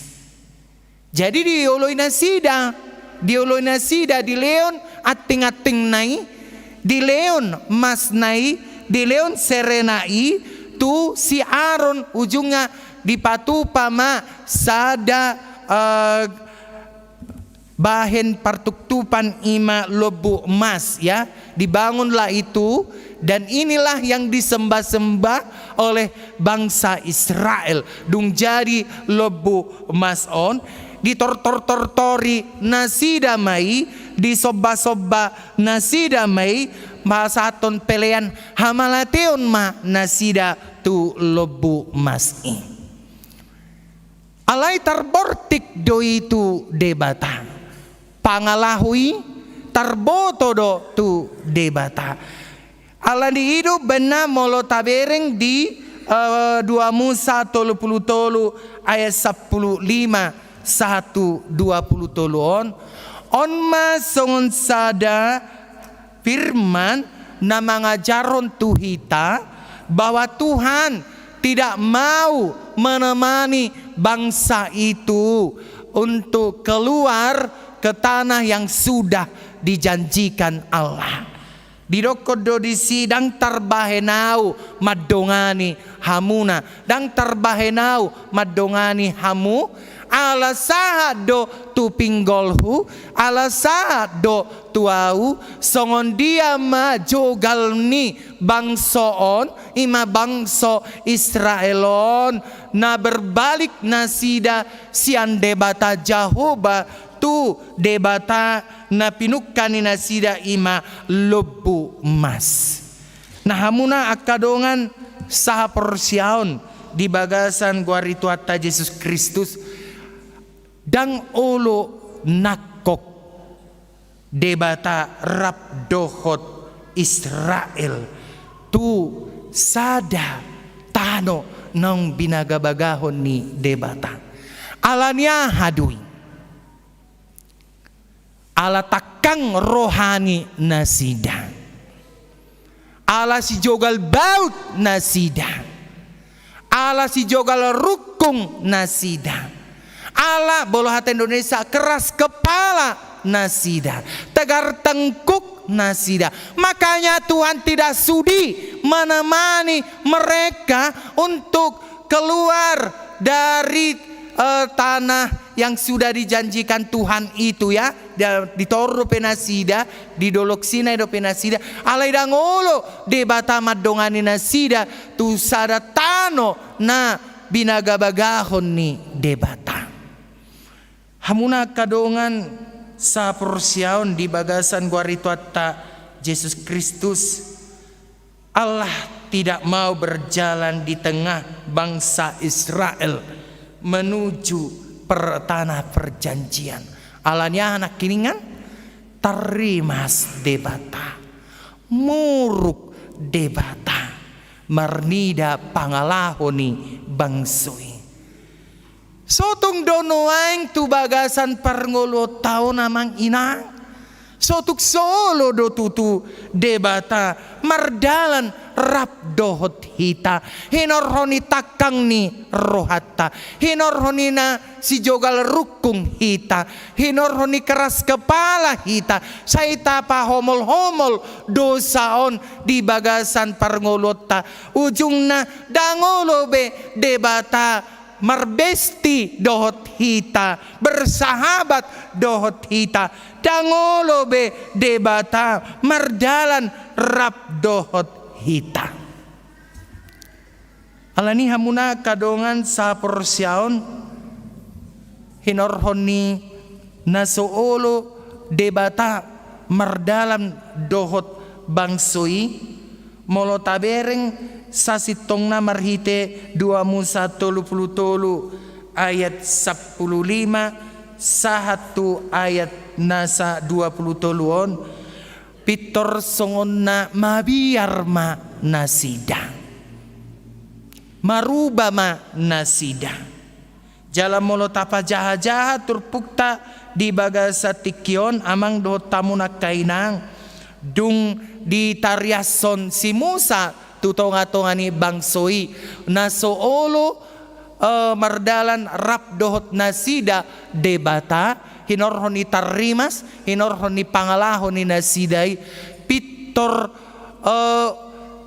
Jadi dioloi nasida, dioloi nasida, dilehon anting-antingna i, dilehon masna i, dilehon serena i tu si Aron. Ujungna dipatupa ma sada, eh, bahen partuktupan, i ma lombu emas, ya. Dibangunlah itu, dan inilah yang disembah-sembah oleh bangsa Israel. Dung jadi lombu emas on, ditortor-tortori nasida ma i, disombah-sombah nasida ma i, pasahathon pelean hamalateon ma nasida tu lombu emas i. Alai tarbortik do i tu Debata. Pangalaho i tarboto do tu Debata. Alani i do umbahen na molo tabereng di, eh, dua Musa tolu pulu tolu ayat sampulu lima sahat tu dua pulu tolu on. On ma songon sada firman na mangajarhon tu hita bahwa Tuhan tidak mau menemani bangsa itu untuk keluar ke tanah yang sudah dijanjikan Allah. Didokkon do disi, ndang tarbahen ahu mandongani hamuna, ndang tarbahen ahu mandongani hamu, ala sahat do tu pinggolhu, ala sahat do tu ahu, songon dia ma jogal ni bangso on, i ma bangso Israel on, na berbalik nasida sian Debata Jahowa tu debata na pinungka ni nasida, i ma lombu emas. Na hamuna angka dongan sahaporseaon di bagasan goar ni Tuhanta Jesus Kristus, ndang olo nangkok Debata rap dohot Israel tu sada tano naung binagabagahon ni Debata. Alani aha do i? Ala tangkang roha ni nasida. Ala sijogal baut nasida. Ala sijogal rungkung nasida. Ala, molo hata Indonesia, keras kepala nasida. Tegar tengkuk nasida. Makanya Tuhan tidak sudi menemani mereka untuk keluar dari, eh, tanah yang sudah dijanjikan Tuhan itu, ya. Dia, di Tor dope nasida, di Dolok Sinai dope nasida, alai ndang olo Debata mandongani nasida tu sada tano na binagabagahon ni Debata. Hamuna angka dongan sahaporseaon di bagasan goar ni Tuhanta Jesus Kristus, Allah tidak mau berjalan di tengah bangsa Israel menuju per, tanah perjanjian. Alani aha nangkiningan? Tarrimas Debata, muruk Debata marnida pangalaho ni bangso i. Sotung do nuaeng tu bagasan parngoluonta on, amang inang. Sotung so olo do tutu Debata mardalan rap dohot hita, hinorhon ni tangkang ni rohanta, hinorhon ni na sijogal rungkung hita, hinorhon ni keras kepala hita, sai tapahomolhomol dosa on di bagasan parngoluonta. Ujungna, ndang olo be Debata marbesti dohot hita, bersahabat dohot hita, ndang olo be Debata mardalan rap dohot hita. Alani i, hamuna angka dongan sahaporseaon, hinorhon ni na so olo Debata mardalan dohot bangso i, molo tabereng sasintongna marhite dua Musa tolu pulu tolu ayat sampulu lima sahat tu ayat na sa dua pulu tolu on, pintor songon na mabiar ma nasida, maruba ma nasida. Jala molo tapajahajaha turpukta di bagasan tingki on, amang dohot hamuna angka inang, dung ditariashon si Musa tu tongatonga ni bangso i, na so olo, eh, mardalan rap dohot nasida Debata, hinorhon ni tarrimas, hinorhon ni pangalaho ni nasida i, pintor, eh,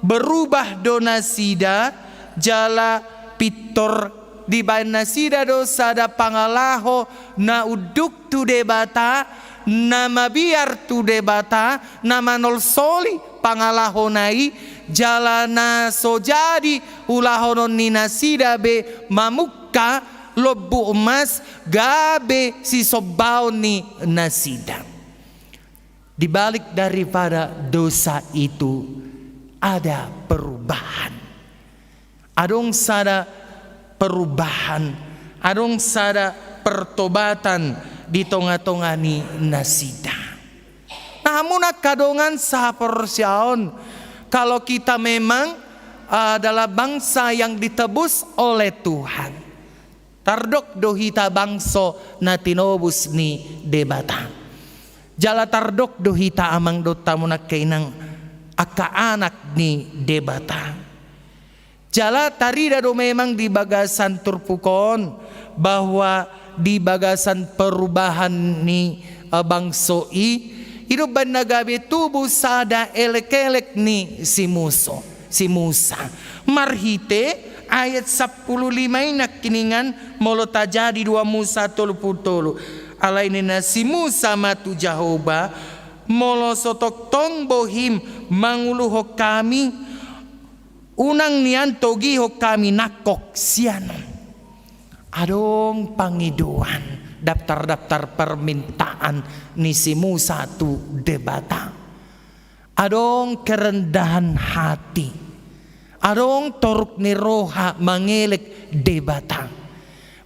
berubah do nasida, jala pintor dibaen nasida do sada pangalaho na unduk tu Debata, na mabiar tu Debata, na manolsoli pangalahona i, jala na so jadi ulahonon ni nasida be mamungka lombu emas gabe sisombaon ni nasida. Di balik daripada dosa itu, ada perubahan. Adong sada perubahan, adong sada pertobatan di tongatonga ni nasida. Nah, hamuna angka dongan sahaporseaon, kalau kita memang adalah bangsa yang ditebus oleh Tuhan, tardok do hita bangso na tinobus ni Debata. Jala tardok do hita, amang dohot hamuna angka inang, angka anak ni Debata. Jala tarida do memang di bagasan turpuk on bahwa di bagasan perubahan ni, eh, bangso i, i do umbaen na gabe tubu sada elekelek ni si Muso, si Musa. Marhite ayat sampulu lima i nangkiningan, molo tajaha di dua Musa tolu pulu tolu. Alai ninna si Musa ma tu Jahowa, molo so tongtong bohim manguluhon hami, unang nian togihon hami nangkok sian on. Adong pangidoan, daftar-daftar permintaan ni si Musa tu Debata. Adong kerendahan hati. Adong toruk ni roha mangelek Debata.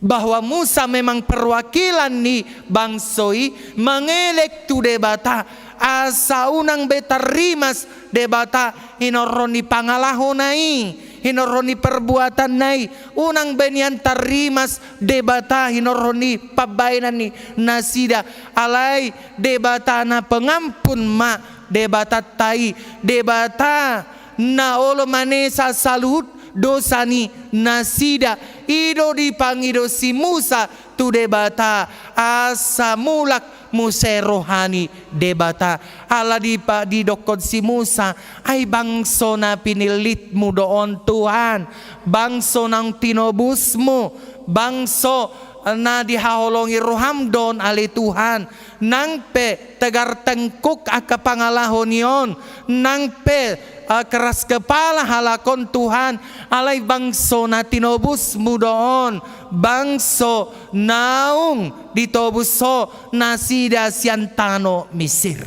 Bahwa Musa memang perwakilan ni bangso i mangelek tu Debata, asa unang be tarrimas Debata hinorhon ni pangalahona i, hinorhon ni perbuatanna i, unang be nian tarrimas Debata hinorhon ni pambahenan ni nasida. Alai Debata na pengampun ma Debatanta i, Debata na olo manesa saluhut dosa ni nasida. I do dipangido si Musa tu Debata, asa mulak muse roha ni Debata. Ala dipa-, didokkon si Musa, ai bangso na pinillitmu do on, Tuhan, bangso naung tinobusmu, bangso na dihaholongi roham do on, ale Tuhan. Nang pe tegar tengkuk angka pangalaho ni on, nang pe, eh, keras kepala halak on, Tuhan, alai bangso na tinobusmu do on, bangso naung ditobus Ho nasida sian tano Misir.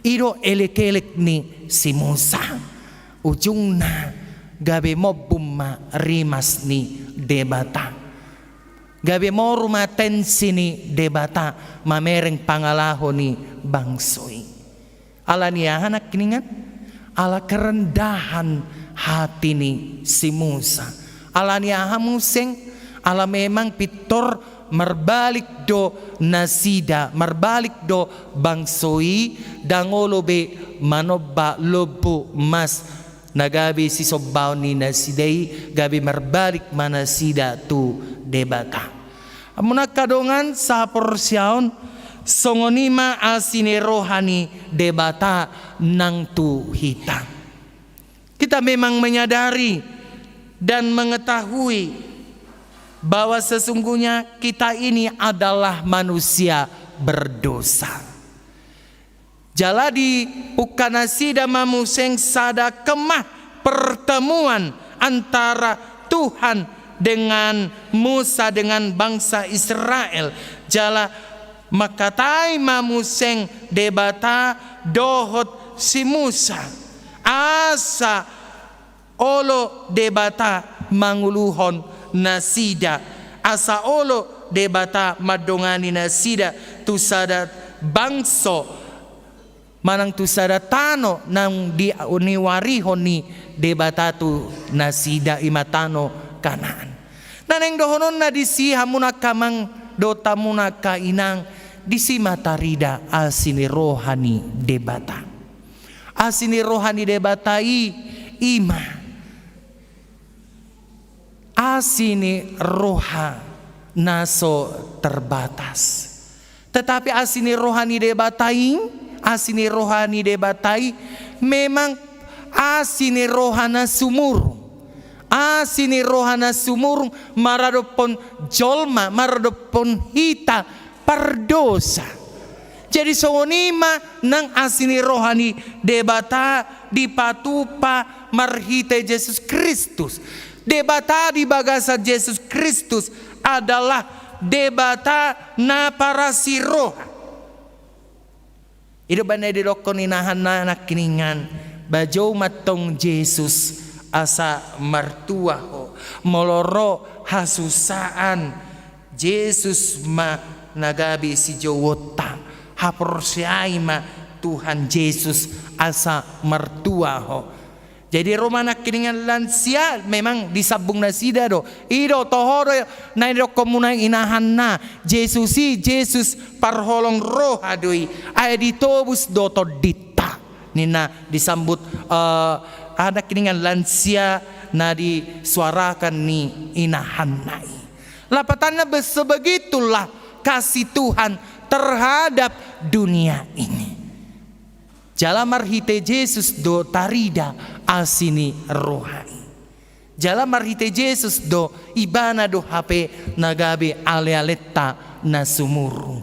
I do elekelek ni si Musa. Ujungna gabe mombun ma rimas ni Debata. Gabe moru ma atensi ni Debata mamereng pangalaho ni bangso i. Ala ni aha nangkiningan? Ala kerendahan hati ni si Musa. Ala ni aha muse? Ala memang pintor marbalik do nasida, marbalik do bangso i, ndang olo be manomba lombu emas na gabe sisombaon ni nasida i, gabe marbalik ma nasida tu Debata. Hamu angka dongan sahaporseaon, songon i ma asi ni roha ni Debata nang tu hita. Kita memang menyadari dan mengetahui bahwa sesungguhnya kita ini adalah manusia berdosa. Jala diungkap nasida ma muse sada kemah pertemuan antara Tuhan dengan Musa, dengan bangsa Israel. Jala mangkatai ma muse Debata dohot si Musa, asa olo Debata manguluhon nasida, asa olo Debata mandongani nasida tu sada bangso manang tu sada tano naung di, niuarihon ni Debata tu nasida, i ma tano Kanaan. Na naeng dohononna disi, hamu angka amang dohot hamu angka inang, disi ma tarida asi ni roha ni Debata. Asi ni roha ni Debata i, i ma asi ni roha na so terbatas. Tetapi asi ni roha ni Debata i, asi ni roha ni Debata i memang asi ni roha na sumurung. Asi ni roha na sumurung maradophon jolma, maradophon hita pardosa. Jadi songon i ma nang asi ni roha ni Debata dipatupa marhite Jesus Kristus. Debata di bagasan Jesus Kristus adalah Debata na parasi roha. I do umbahen na didokkon inahanna nangkiningan, bajou ma antong Jesus asa martua ho. Molo ro hasusaan, Jesus ma na gabe sijouonta. Haporseai ma Tuhan Jesus asa martua ho. Jadi ro ma nangkiningan lansia, memang disambung nasida do. I do, toho do na nidokkonmuna inahanna, Jesus i Jesus parholong roha do i, ai ditobus do tondinta, ninna disambut, eh, aha nangkiningan, lansia na disuarakan ni inahanna i. Lapatanna, be-, sebegitulah kasih Tuhan terhadap dunia ini. Jala marhite Jesus do tarida asi ni roha i. Jala marhite Jesus do, Ibana do hape na gabe alealenta na sumurung.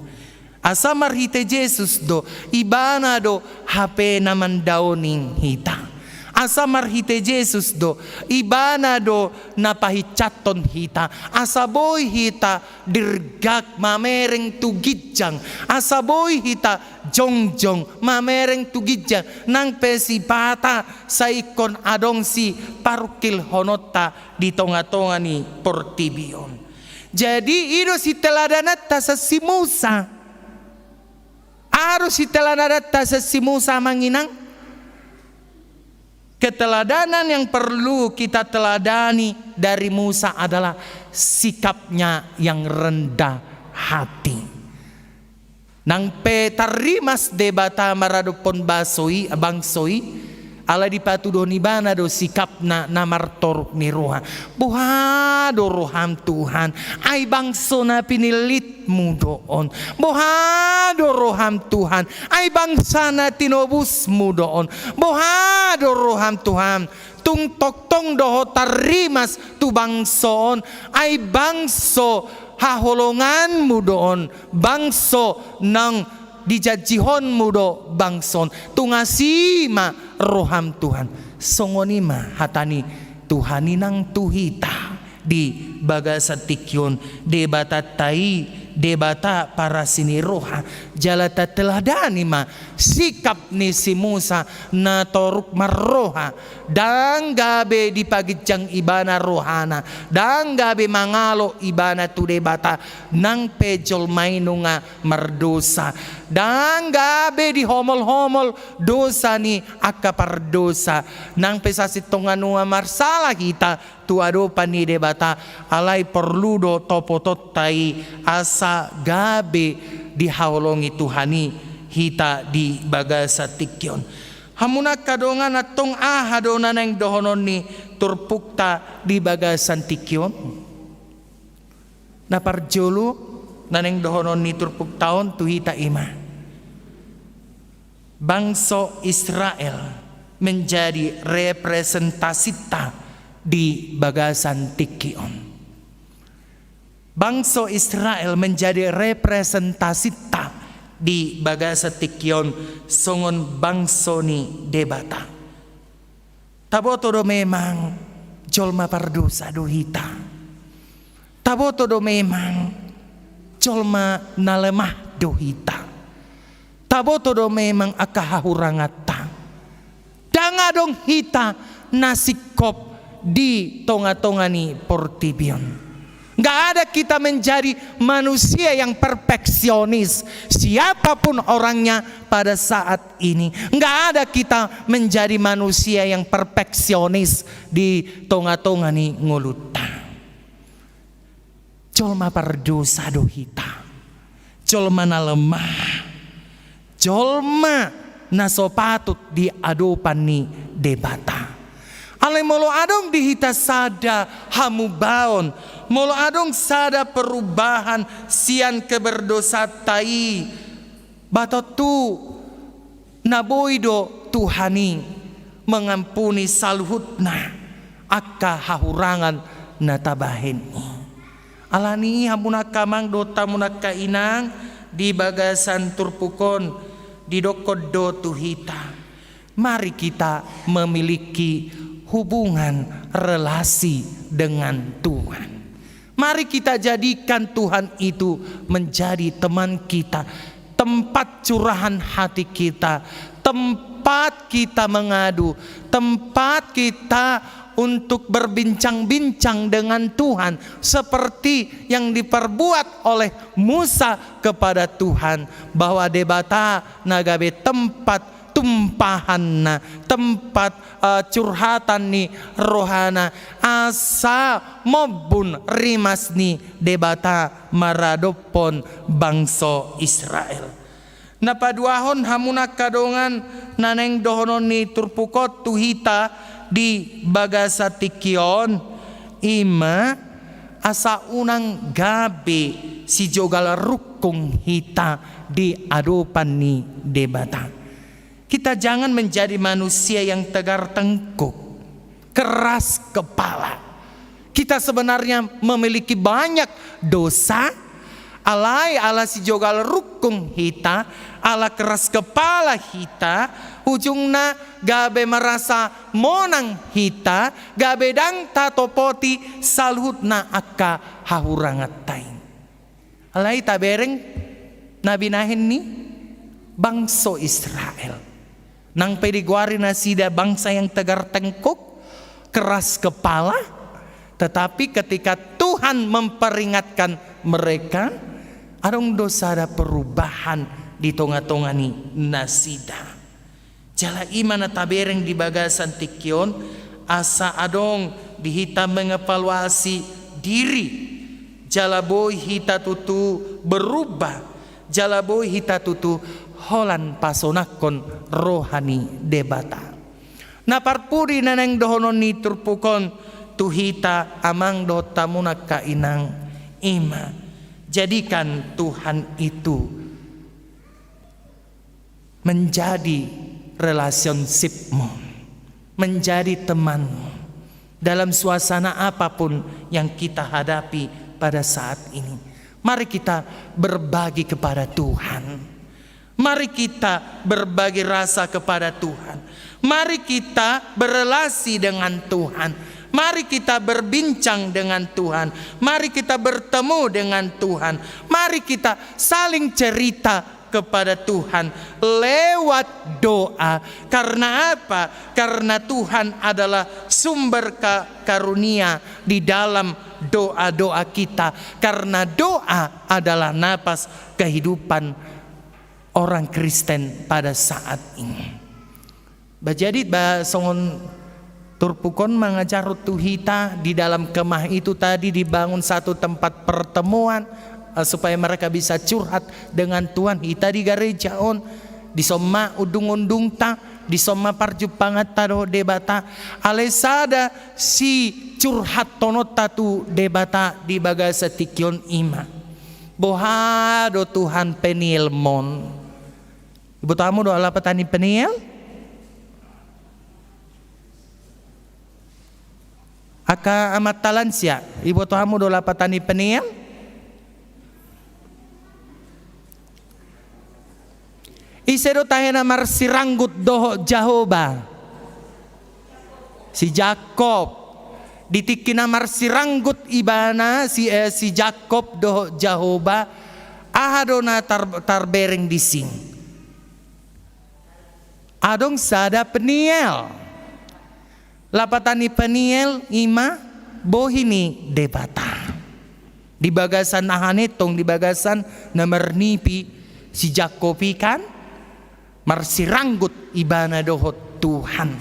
Asa marhite Jesus do, Ibana do hape na mandaoning hita. Asa marhite Jesus do, Ibana do na pahinsathon hita. Asa boi hita dirgak mamereng tu ginjang, asa boi hita jongjong mamereng tu ginjang, nang pe sipata sai ingkon adong siparungkilhononta di tongatonga ni portibi on. Jadi i do siteladananta sian si Musa. Aha do siteladananta sian si Musa, amang inang? Keteladanan yang perlu kita teladani dari Musa adalah sikapnya yang rendah hati. Nang pe tarrimas Debata maradophon baso i, bangso i, alai dipatuduhon Ibana do sikapna na martoruk ni roha. Boha do roham, Tuhan? Ai bangso na pinillitmu do on. Boha do roham, Tuhan? Ai bangsa na tinobusmu do on. Boha do roham, Tuhan? Tung tongtong do ho tarrimas tu bangso on, ai bangso haholonganmu do on, bangso naung dijanjihonmu do bangso on. Tung asi ma roham, Tuhan. Songon i ma hata ni Tuhan i nang tu hita di bagasan tingki on. Debatanta i Debata parasi ni roha, jala tateladani ma sikap ni si Musa na toruk marroha, ndang gabe dipaginjang ibana rohana, ndang gabe mangalo ibana tu Debata, nang pe jolma i nunga mardosa, ndang gabe dihomol-homol dosa ni angka pardosa, nang pe sasintongna nunga marsala hita, tu adopan ni Debata, alai porlu do topotonta i asa gabe dihaholongi Tuhan i hita di bagasan tingki on. Hamu angka dongan, antong aha do na naeng dohonon ni turpukta di bagasan tingki on? Na parjolo na naeng dohonon ni turpukta on tu hita i ma bangso Israel menjadi representasinta di bagasan tingki on. Bangso Israel menjadi representasinta di bagasan tingki on songon bangso ni Debata. Taboto do memang jolma pardosa do hita. Taboto do memang jolma na lemah do hita. Taboto do memang angka hahuranganta. Ndang adong hita na singkop di tonga-tonga ni portibi on. Nggak ada kita menjadi manusia yang perfeksionis, siapapun orangnya pada saat ini. Nggak ada kita menjadi manusia yang perfeksionis di tonga-tonga ni ngolunta. Jolma pardosa do hita. Jolma na lemah. Jolma na so patut di adopan ni Debata. Alai molo adong di hita sada hamubaon, molo adong sada perubahan sian keberdosanta i, ba tontu na boi do Tuhan i mengampuni saluhutna angka hahurangan na tabahen i. Alani i hamu angka amang dohot hamu angka inang, di bagasan turpuk on didokkon do tu hita, mari kita memiliki hubungan relasi dengan Tuhan. Mari kita jadikan Tuhan itu menjadi teman kita, tempat curahan hati kita, tempat kita mengadu, tempat kita untuk berbincang-bincang dengan Tuhan, seperti yang diperbuat oleh Musa kepada Tuhan, bahwa Debata na gabe tempat tumpahanna, tempat, eh, curhatan ni rohana, asa mombun rimas ni Debata maradophon bangso Israel. Na paduahon hamu angka dongan, na naeng dohonon ni turpuk on tu hita di bagasan tingki on, i ma asa unang gabe sijogal rungkung hita di adopan ni Debata. Kita jangan menjadi manusia yang tegar tengkuk, keras kepala. Kita sebenarnya memiliki banyak dosa, alai ala sijogal rungkung hita, ala keras kepala hita, ujungna gabe merasa monang hita, gabe ndang tatopoti saluhutna angka hahuranganta i. Alai tabereng na binahen ni bangso Israel. Nang pe digoari nasida bangsa yang tegar tengkuk, keras kepala, tetapi ketika Tuhan memperingatkan mereka, adong do sada perubahan di tonga-tonga ni nasida. Jala i ma na tabereng di bagasan tingki on, asa adong di hita mengevaluasi diri, jala boi hita tutu berubah, jala boi hita tutu holan pasonangkon roha ni Debata. Na parpudi na naeng dohonon ni turpuk on tu hita amang dohot hamu angka inang, i ma, jadikan Tuhan itu menjadi relationshipmu, menjadi temanmu dalam suasana apapun yang kita hadapi pada saat ini. Mari kita berbagi kepada Tuhan. Mari kita berbagi rasa kepada Tuhan. Mari kita berrelasi dengan Tuhan. Mari kita berbincang dengan Tuhan. Mari kita bertemu dengan Tuhan. Mari kita saling cerita kepada Tuhan lewat doa. Karena apa? Karena Tuhan adalah sumber ka-, karunia di dalam doa-doa kita. Karena doa adalah napas kehidupan orang Kristen pada saat ini. Ba jadi ba songon turpuk on mangajarhon tu hita, di dalam kemah itu tadi dibangun satu tempat pertemuan, eh, supaya mereka bisa curhat dengan Tuhan. Hita di gareja on, dison ma undung-undungta, dison ma parjumpanganta dohot Debata. Alai sada sicurhathononta tu Debata di bagasan tingki on i ma: Boha do Tuhan penielmon? Iboto hamu do lapatan ni Peniel? Angka amanta lansia, iboto hamu do lapatan ni Peniel? Ise do tahe na marsiranggut dohot Jahowa? Si Jakkob. Di tingki na marsiranggut ibana, si, eh, si Jakkob dohot Jahowa, aha do na tar-, tarbereng disi? Adong sada Peniel. Lapatan ni Peniel i ma bohi ni Debata. Di bagasan aha ni tong, di bagasan na marnipi si Jakkob i kan, marsiranggut ibana dohot Tuhan.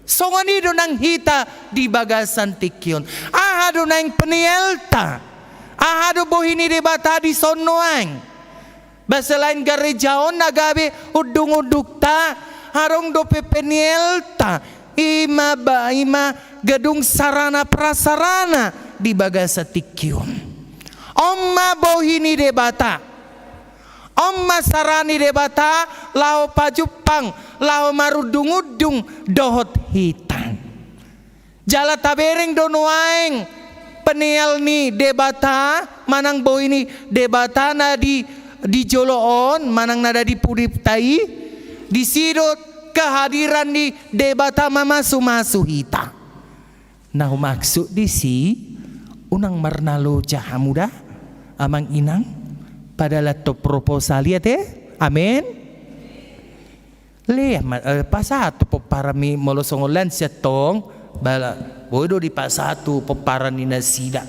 Songon i do nang hita di bagasan tingki on. Aha do naeng penielta? Aha do bohi ni Debata dison nuaeng? Ba selain gareja on na gabe undung-undungta, adong dope penielta, i ma ba, i ma gedung sarana prasarana di bagasan tingki on. On ma bohi ni Debata. On ma sara ni Debata laho pajumpang, laho marundung-undung dohot hita. Jala tabereng do nuaeng peniel ni Debata, manang bohi ni Debata na di, di jolo on, manang na di pudita i, disi do kehadiran ni Debata mamasu-masu hita. Na humaksud disi, unang marnaloja hamu da, amang inang, padahal antong proposal i ate, amen? Lea ma, eh, pasahat tu pomparanmi molo songon lansia tong, bala, boi do dipasahat tu pomparan ni nasida.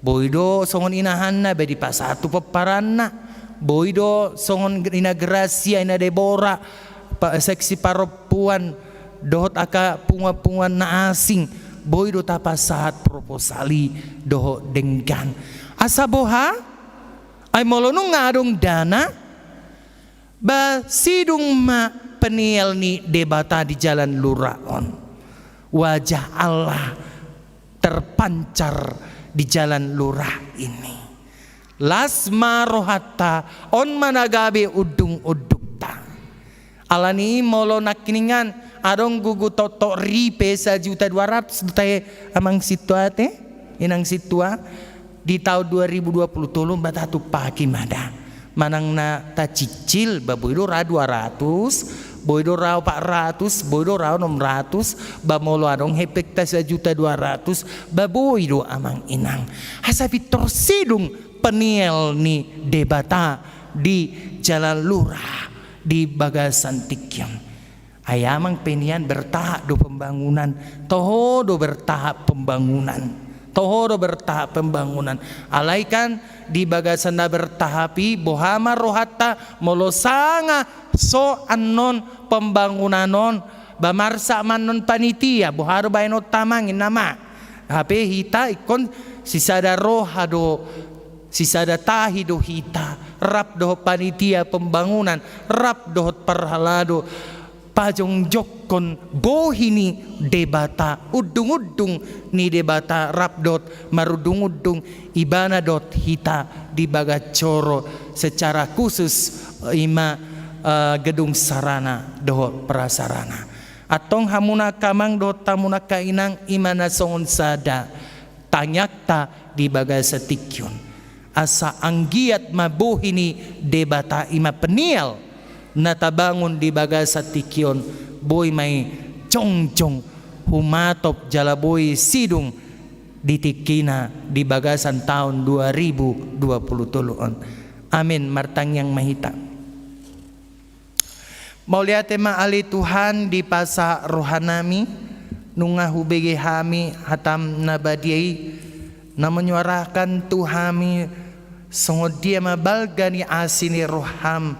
Boi do songon inahanna, ba dipasahat tu pomparanna. Boi do songon ina Grasia, ina Debora, pa-, seksi parompuan, dohot angka punguan-punguan na asing. Boi do tapasahat proposal i dohot denggan. Asa boha? Ai molo nunga adong dana, ba sidung ma peniel ni Debata di jalan lura on. Wajah Allah terpancar di jalan lura ini. Las ma rohanta, on ma na gabe undung-undungta. Alani i molo nangkiningan adong gugu toktok ripe sajuta dua ratus do tahe, amang sintua ate, inang sintua, di taon dua ribu dua puluh tolu ba tatumpaki ma da. Manang na tacicil, ba boi do ra dua ratus, boi do ra opat ratus, boi do ra onom ratus, ba molo adong hepekta sajuta dua ratus, ba boi do amang inang. Asa pintor sidung peniel ni Debata di jalan lura di bagasan tingki on. Ai amang pe nian bertahap do pembangunan, toho do bertahap pembangunan, toho do bertahap pembangunan. Alai kan di bagasan na bertahap i, boha ma rohanta molo sanga so annon pembangunan on, ba marsak ma annon panitia, boha do baenonta amang inang ma. Hape hita ingkon sisada roha do, sisada tahi do hita, rap dohot panitia pembangunan, rap dohot parhalado, pajongjongkon bohi ni Debata, undung-undung ni Debata, rap dohot marundung-undung ibana dohot hita di bagas joro secara khusus, eh, i ma, eh, gedung sarana dohot prasarana. Antong hamuna angka amang dohot hamuna angka inang, i ma na songon sada tangiangta di bagasan tingki on. Asa anggiat ma bohi ni Debata, i ma peniel na tabangun di bagasan tingki on, boi ma i jongjong humatop jala boi sidung di tingkina di bagasan taon dua ribu dua puluh tolu on. Amin. Martangiang ma hita. Mauliate ma ale Tuhan di pasahat rohanami, nunga hubege hami hatam na badia i, na menyuarakan tu hami songon dia ma balga ni asi ni roham,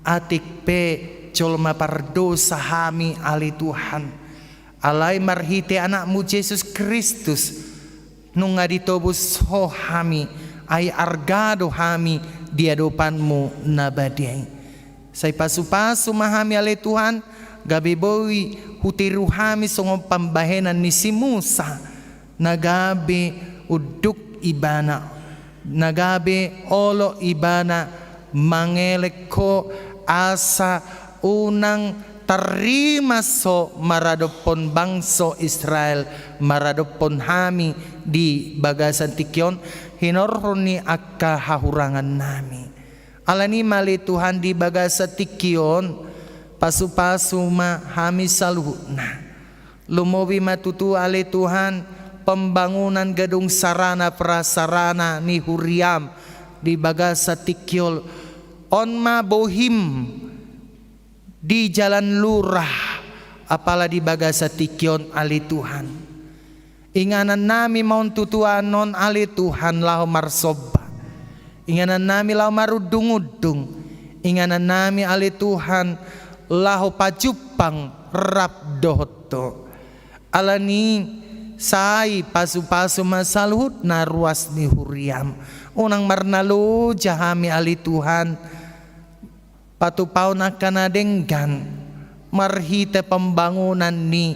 atik pe jolma pardosa hami ale Tuhan. Alai marhite anakmu Jesus Kristus, nunga ditobus ho hami, ai arga do hami di adopanmu na badia i. Sai pasupasu ma hami ale Tuhan, gabe boi hutiru hami songon pambahenan ni si Musa, na gabe unduk ibana, na gabe olo ibana mangelek ho asa unang tarrimas ho maradophon bangso Israel, maradophon hami di bagasan tingki on, hinorhon ni angka hahurangannami. Alani i ma ale Tuhan di bagasan tingki on, pasupasu ma hami saluhutna. Lumobi ma tutu ale Tuhan pembangunan gedung sarana prasarana ni huriam di bagasan tingki on. On ma bohim di jalan lurah, apala di bagasan tingki on ale Tuhan. Inganannami ma on tutu annon ale Tuhan laho marsomba. Inganannami laho marundung-undung. Inganannami ale Tuhan laho pajumpang rap dohot ho. Alani i sai pasupasu ma saluhutna ruas ni huriam. Unang marnaloja hami ale Tuhan patupaon angka na denggan marhite pembangunan ni,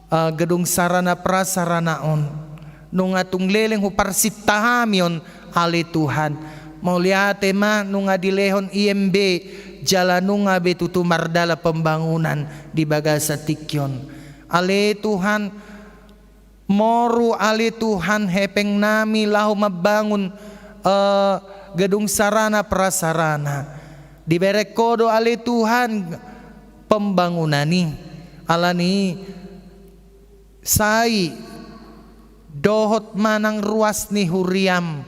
eh, gedung sarana prasarana on. Nunga tung leleng huparsinta hami on ale Tuhan. Mauliate ma nunga dilehon I M B jala nunga be tutu mardalan pembangunan di bagasan tingki on. Ale Tuhan, moru ale Tuhan hepengnami laho mambangun, eh, gedung sarana prasarana. Dibereng ho do ale Tuhan pembangunan i. Alani i sai dohot ma nang ruas ni huriam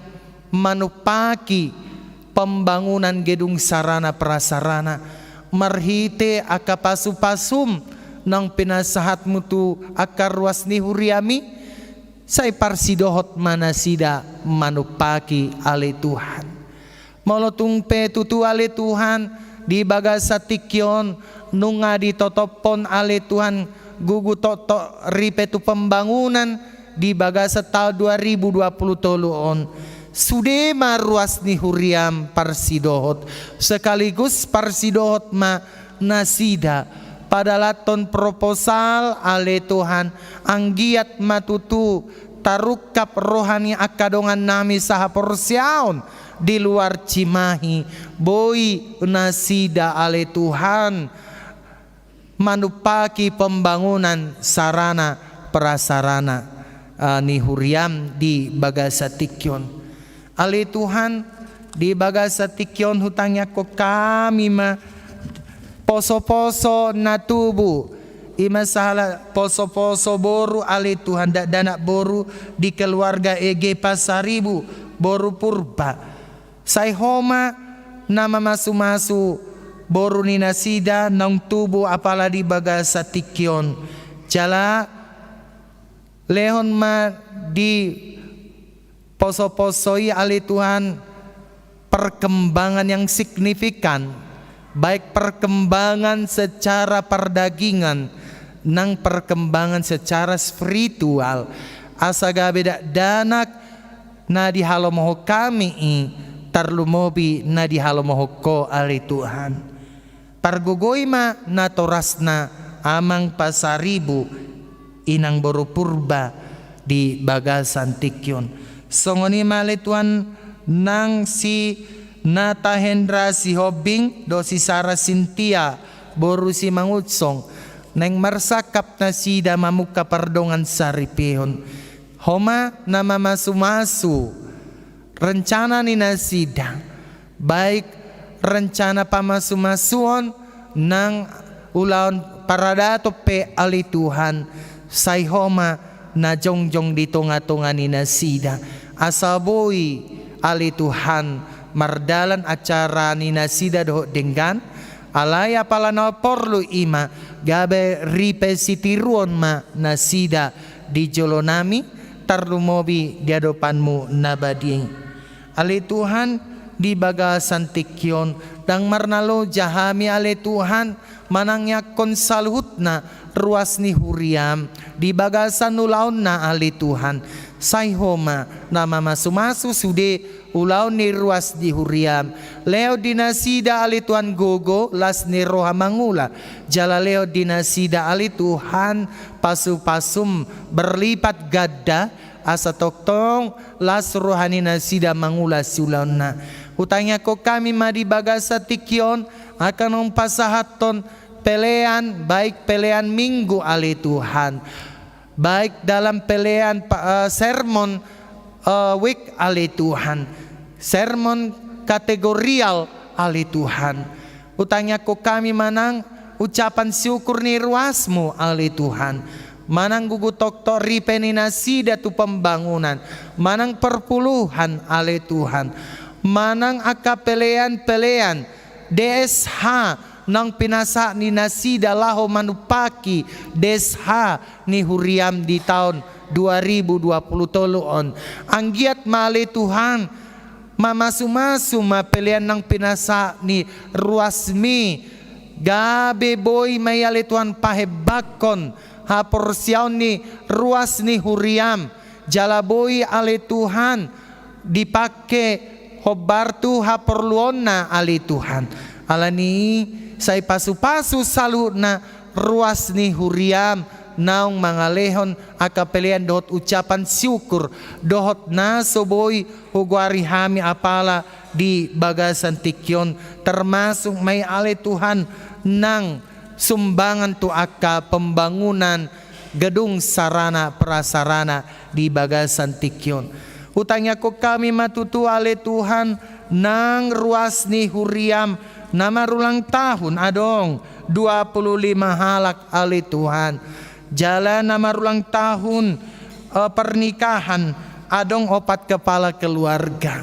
manumpaki pembangunan gedung sarana prasarana marhite angka pasupasum naung pinasahatmu tu angka ruas ni huriam i, sai parsidohot ma nasida manumpaki ale Tuhan. Molo tung pe tutu ale Tuhan di bagasan tingki on nunga ditotophon ale Tuhan gugu toktok ripe tu pembangunan di bagasan taon dua ribu dua puluh tolu on. Sude ma ruas ni huriam parsidohot, sekaligus parsidohot ma nasida padalathon proposal ale Tuhan, anggiat ma tutu tarungkap roha ni angka dongannami sahaporseaon di luar Cimahi, boi nasida ale Tuhan manumpaki pembangunan sarana prasarana, eh, ni huriam di bagasan tingki on. Ale Tuhan, di bagasan tingki on hutangiangkon hami ma posoposo na tubu, i ma sahala posoposo boru ale Tuhan, dakdanak boru di keluarga E G Pasaribu, boru Purba. Sai Ho ma na mamasumasu boru ni nasida naung tubu apala di bagasan tingki on. Jala lehon ma di posoposo i ale Tuhan perkembangan yang signifikan, baik perkembangan secara perdagingan nang perkembangan secara spiritual, asa gabe dakdanak na dihalomohon hami i, tarlumobi na dihalomohon Ho ale Tuhan. Pargogoi ma natorasna Amang Pasaribu, Inang boru Purba di bagasan tingki on. Songon i ma ale Tuhan nang si Nata Hendra Sihombing dohot si Sara Sintia boru Simangunsong, naeng marsangkap nasida mamungka pardongan saripeon. Ho ma na mamasumasu rencana ni nasida, baik rencana pamasumasuon nang ulaon paradaton pe, ale Tuhan, sai Ho ma na jongjong di tongatonga ni nasida, asa boi, ale Tuhan, mardalan acara ni nasida dohot denggan. Alai apala na porlu i ma gabe ripe sitiruon ma nasida di jolonami, tarlumobi di adopanMu na badia i. Ale Tuhan, di bagasan tingki on, ndang marnaloja hami, ale Tuhan, manangiangkon saluhutna ruas ni huriaM di bagasan ulaonna, ale Tuhan. Sai Ho ma na mamasumasu sude ulaon ni ruas ni huriaM. Lehon di nasida, ale Tuhan, gogo, las ni roha mangula. Jala lehon di nasida, ale Tuhan, pasupasuM berlipat ganda, asa tongtong las roha ni nasida mangula siulaonna. Hutangiangkon hami ma di bagasan tingki on, angka naung pasahathon pelean, baik pelean Minggu, ale Tuhan, baik dalam pelean pa-, eh, sermon, eh, week, ale Tuhan, sermon kategorial, ale Tuhan. Hutangiangkon hami manang ucapan syukur ni ruasMu, ale Tuhan, manang gogo tongtong ripe ni nasida tu pembangunan, manang perpuluhan, ale Tuhan, manang angka pelean-pelean D S H naung pinasahat ni nasida laho manumpaki D S H ni huriaM di taon dua ribu dua pulu tolu on. Anggiat ma, ale Tuhan, mamasumasu ma pelean naung pinasahat ni ruasMi, gabe boi ma i, ale Tuhan, pahembangkon haporseaon ni ruas ni huriaM, jala boi, ale Tuhan, dipake hombar tu haporluonna, ale Tuhan. Alani i, sai pasupasu saluhutna ruas ni huriaM naung mangalehon angka pelean dohot ucapan syukur, dohot na so boi hugoari hami apala di bagasan tingki on, termasuk ma i, ale Tuhan, nang sumbangan tu angka pembangunan gedung sarana prasarana di bagasan tingki on. Hutangiangkon hami ma tutu, ale Tuhan, nang ruas ni huriaM na marulang tahun, adong dua pulu lima halak, ale Tuhan. Jala na marulang tahun, eh, pernikahan, adong opat kepala keluarga.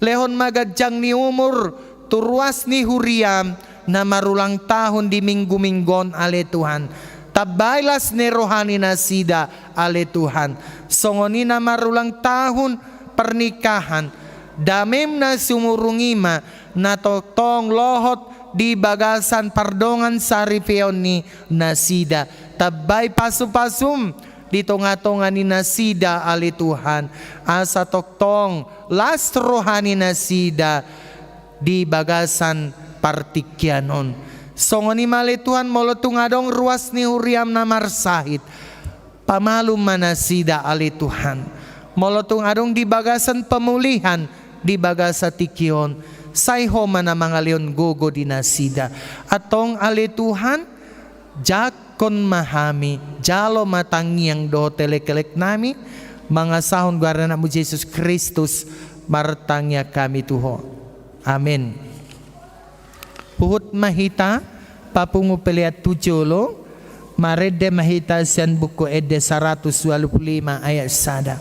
Lehon ma ganjang ni umur tu ruas ni huriaM na marulang tahun di minggu-minggu on, ale Tuhan. Tambai las ni roha ni nasida, ale Tuhan. Songon i na marulang tahun pernikahan, dameM na sumurung i ma na tongtong lohot di bagasan pardongan saripeon ni nasida. Tambai pasu-pasuM di tonga-tonga ni nasida, ale Tuhan, asa tongtong las roha ni nasida di bagasan partingkian on. Songon i ma, ale Tuhan, molo tung adong ruas ni huriaM na marsahit, pamalum ma nasida, ale Tuhan. Molo tung adong di bagasan pemulihan di bagasan tingki on, sai Ho ma na mangalehon gogo di nasida. Antong, ale Tuhan, jangkon ma hami, jalo ma tangiang dohot elekelek nami, mangasahon goar ni AnakMu Jesus Kristus, martangiang hami tu Ho. Amen. Huhut ma hita papungu pelean tu jolo, marende ma hita sian Buku Ende saratus ualu pulu lima ayat sada.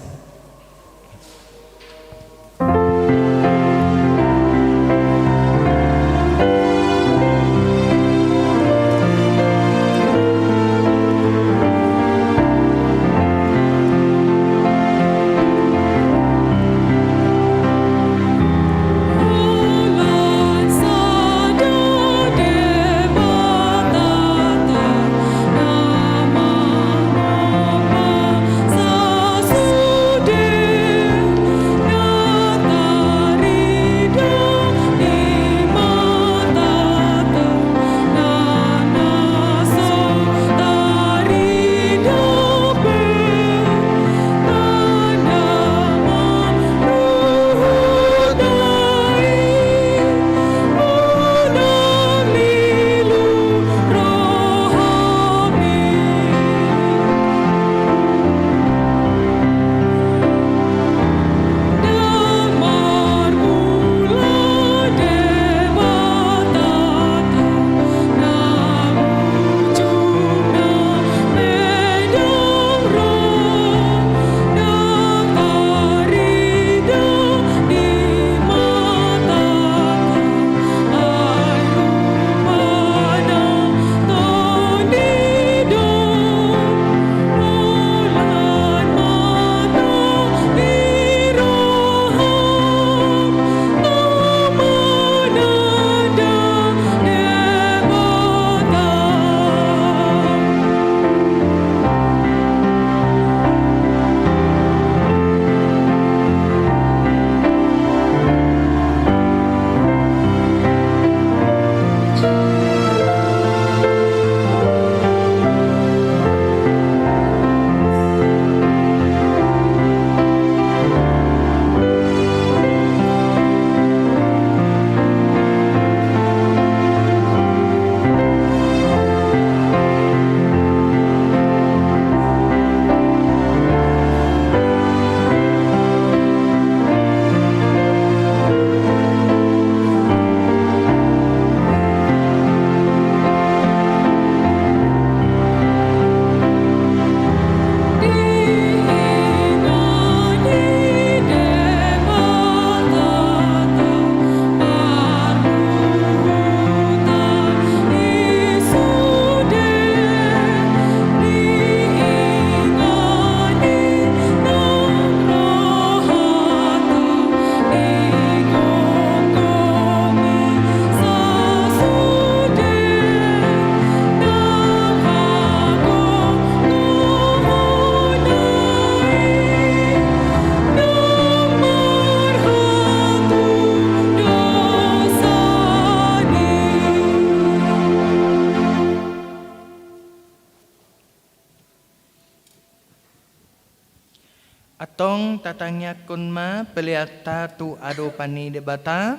Antong tatangiangkon ma peleanta tu adopan ni Debata.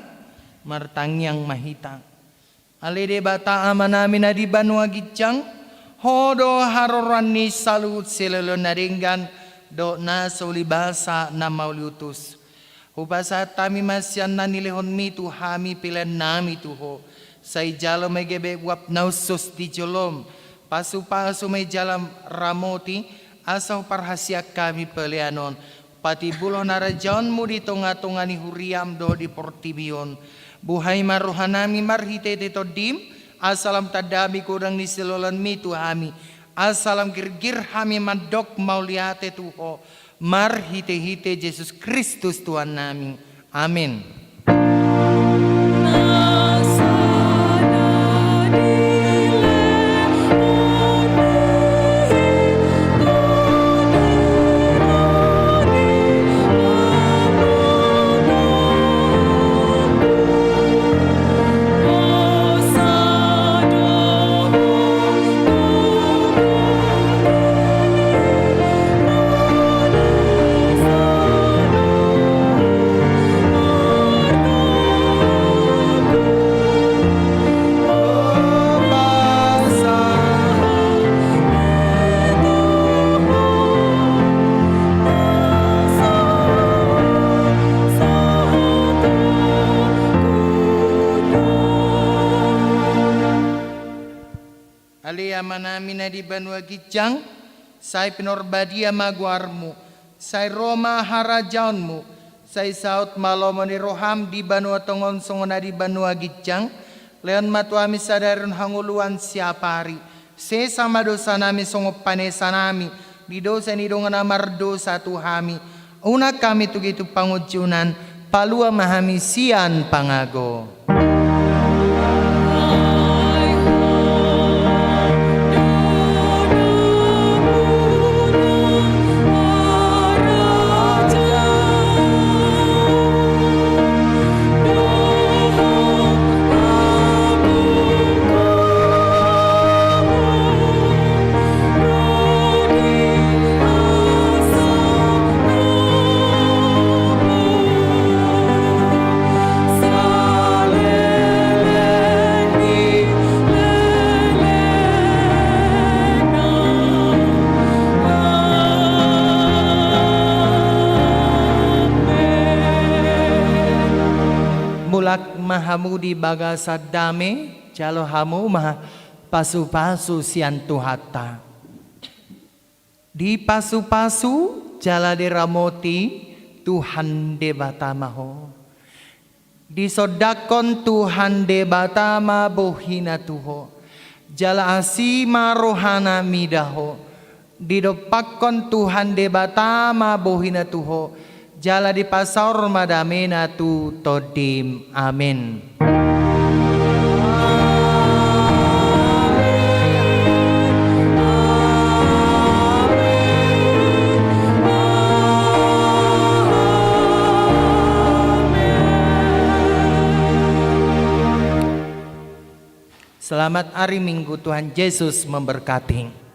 Martangiang ma hita. Ale Debata Amanami na di banua ginjang, Ho do haroroan ni saluhut silehon na denggan dohot na so ulibasa na mauliutus. Hupasahat hami ma sian na nilehonMi tu hami peleannami tu Ho. Sai jalo ma i gabe uap na hushus di joloM. Pasupasu ma i jala ramoti, asa huparhaseang hami pelean on patimbulhon harajaonMu di tongatonga ni huriaM dohot di portibi on. Buhai ma rohanami marhitehite TondiM, asa lam tanda hami godang ni siloloanMi tu hami, asa lam girgir hami mandok mauliate tu Ho, marhitehite Jesus Kristus Tuhannami. Amen. Ale Amanami na di banua ginjang, sai pinarbadia ma goarMu, sai ro ma harajaonMu, sai saut ma lomo ni rohaM di banua tonga on songon na di banua ginjang. Lehon ma tu hami sadari on hangoluan siapari. Sesa ma dosanami songon panesanami di dosa ni dongan na mardosa tu hami. Unang hami tugi tu pangunjunan, palua ma hami sian pangago. Mulak ma hamu di bagasan dame, jalo hamu ma pasupasu sian Tuhanta. Dipasupasu jala diramoti Tuhan Debata ma ho. Disondangkon Tuhan Debata ma bohiNa tu ho, jala asi ma rohaNa mida ho. Didompakkon Tuhan Debata ma bohiNa tu ho, jala dipasaor ma dameNa tu tondim. Amen. Selamat hari Minggu, Tuhan Yesus memberkati.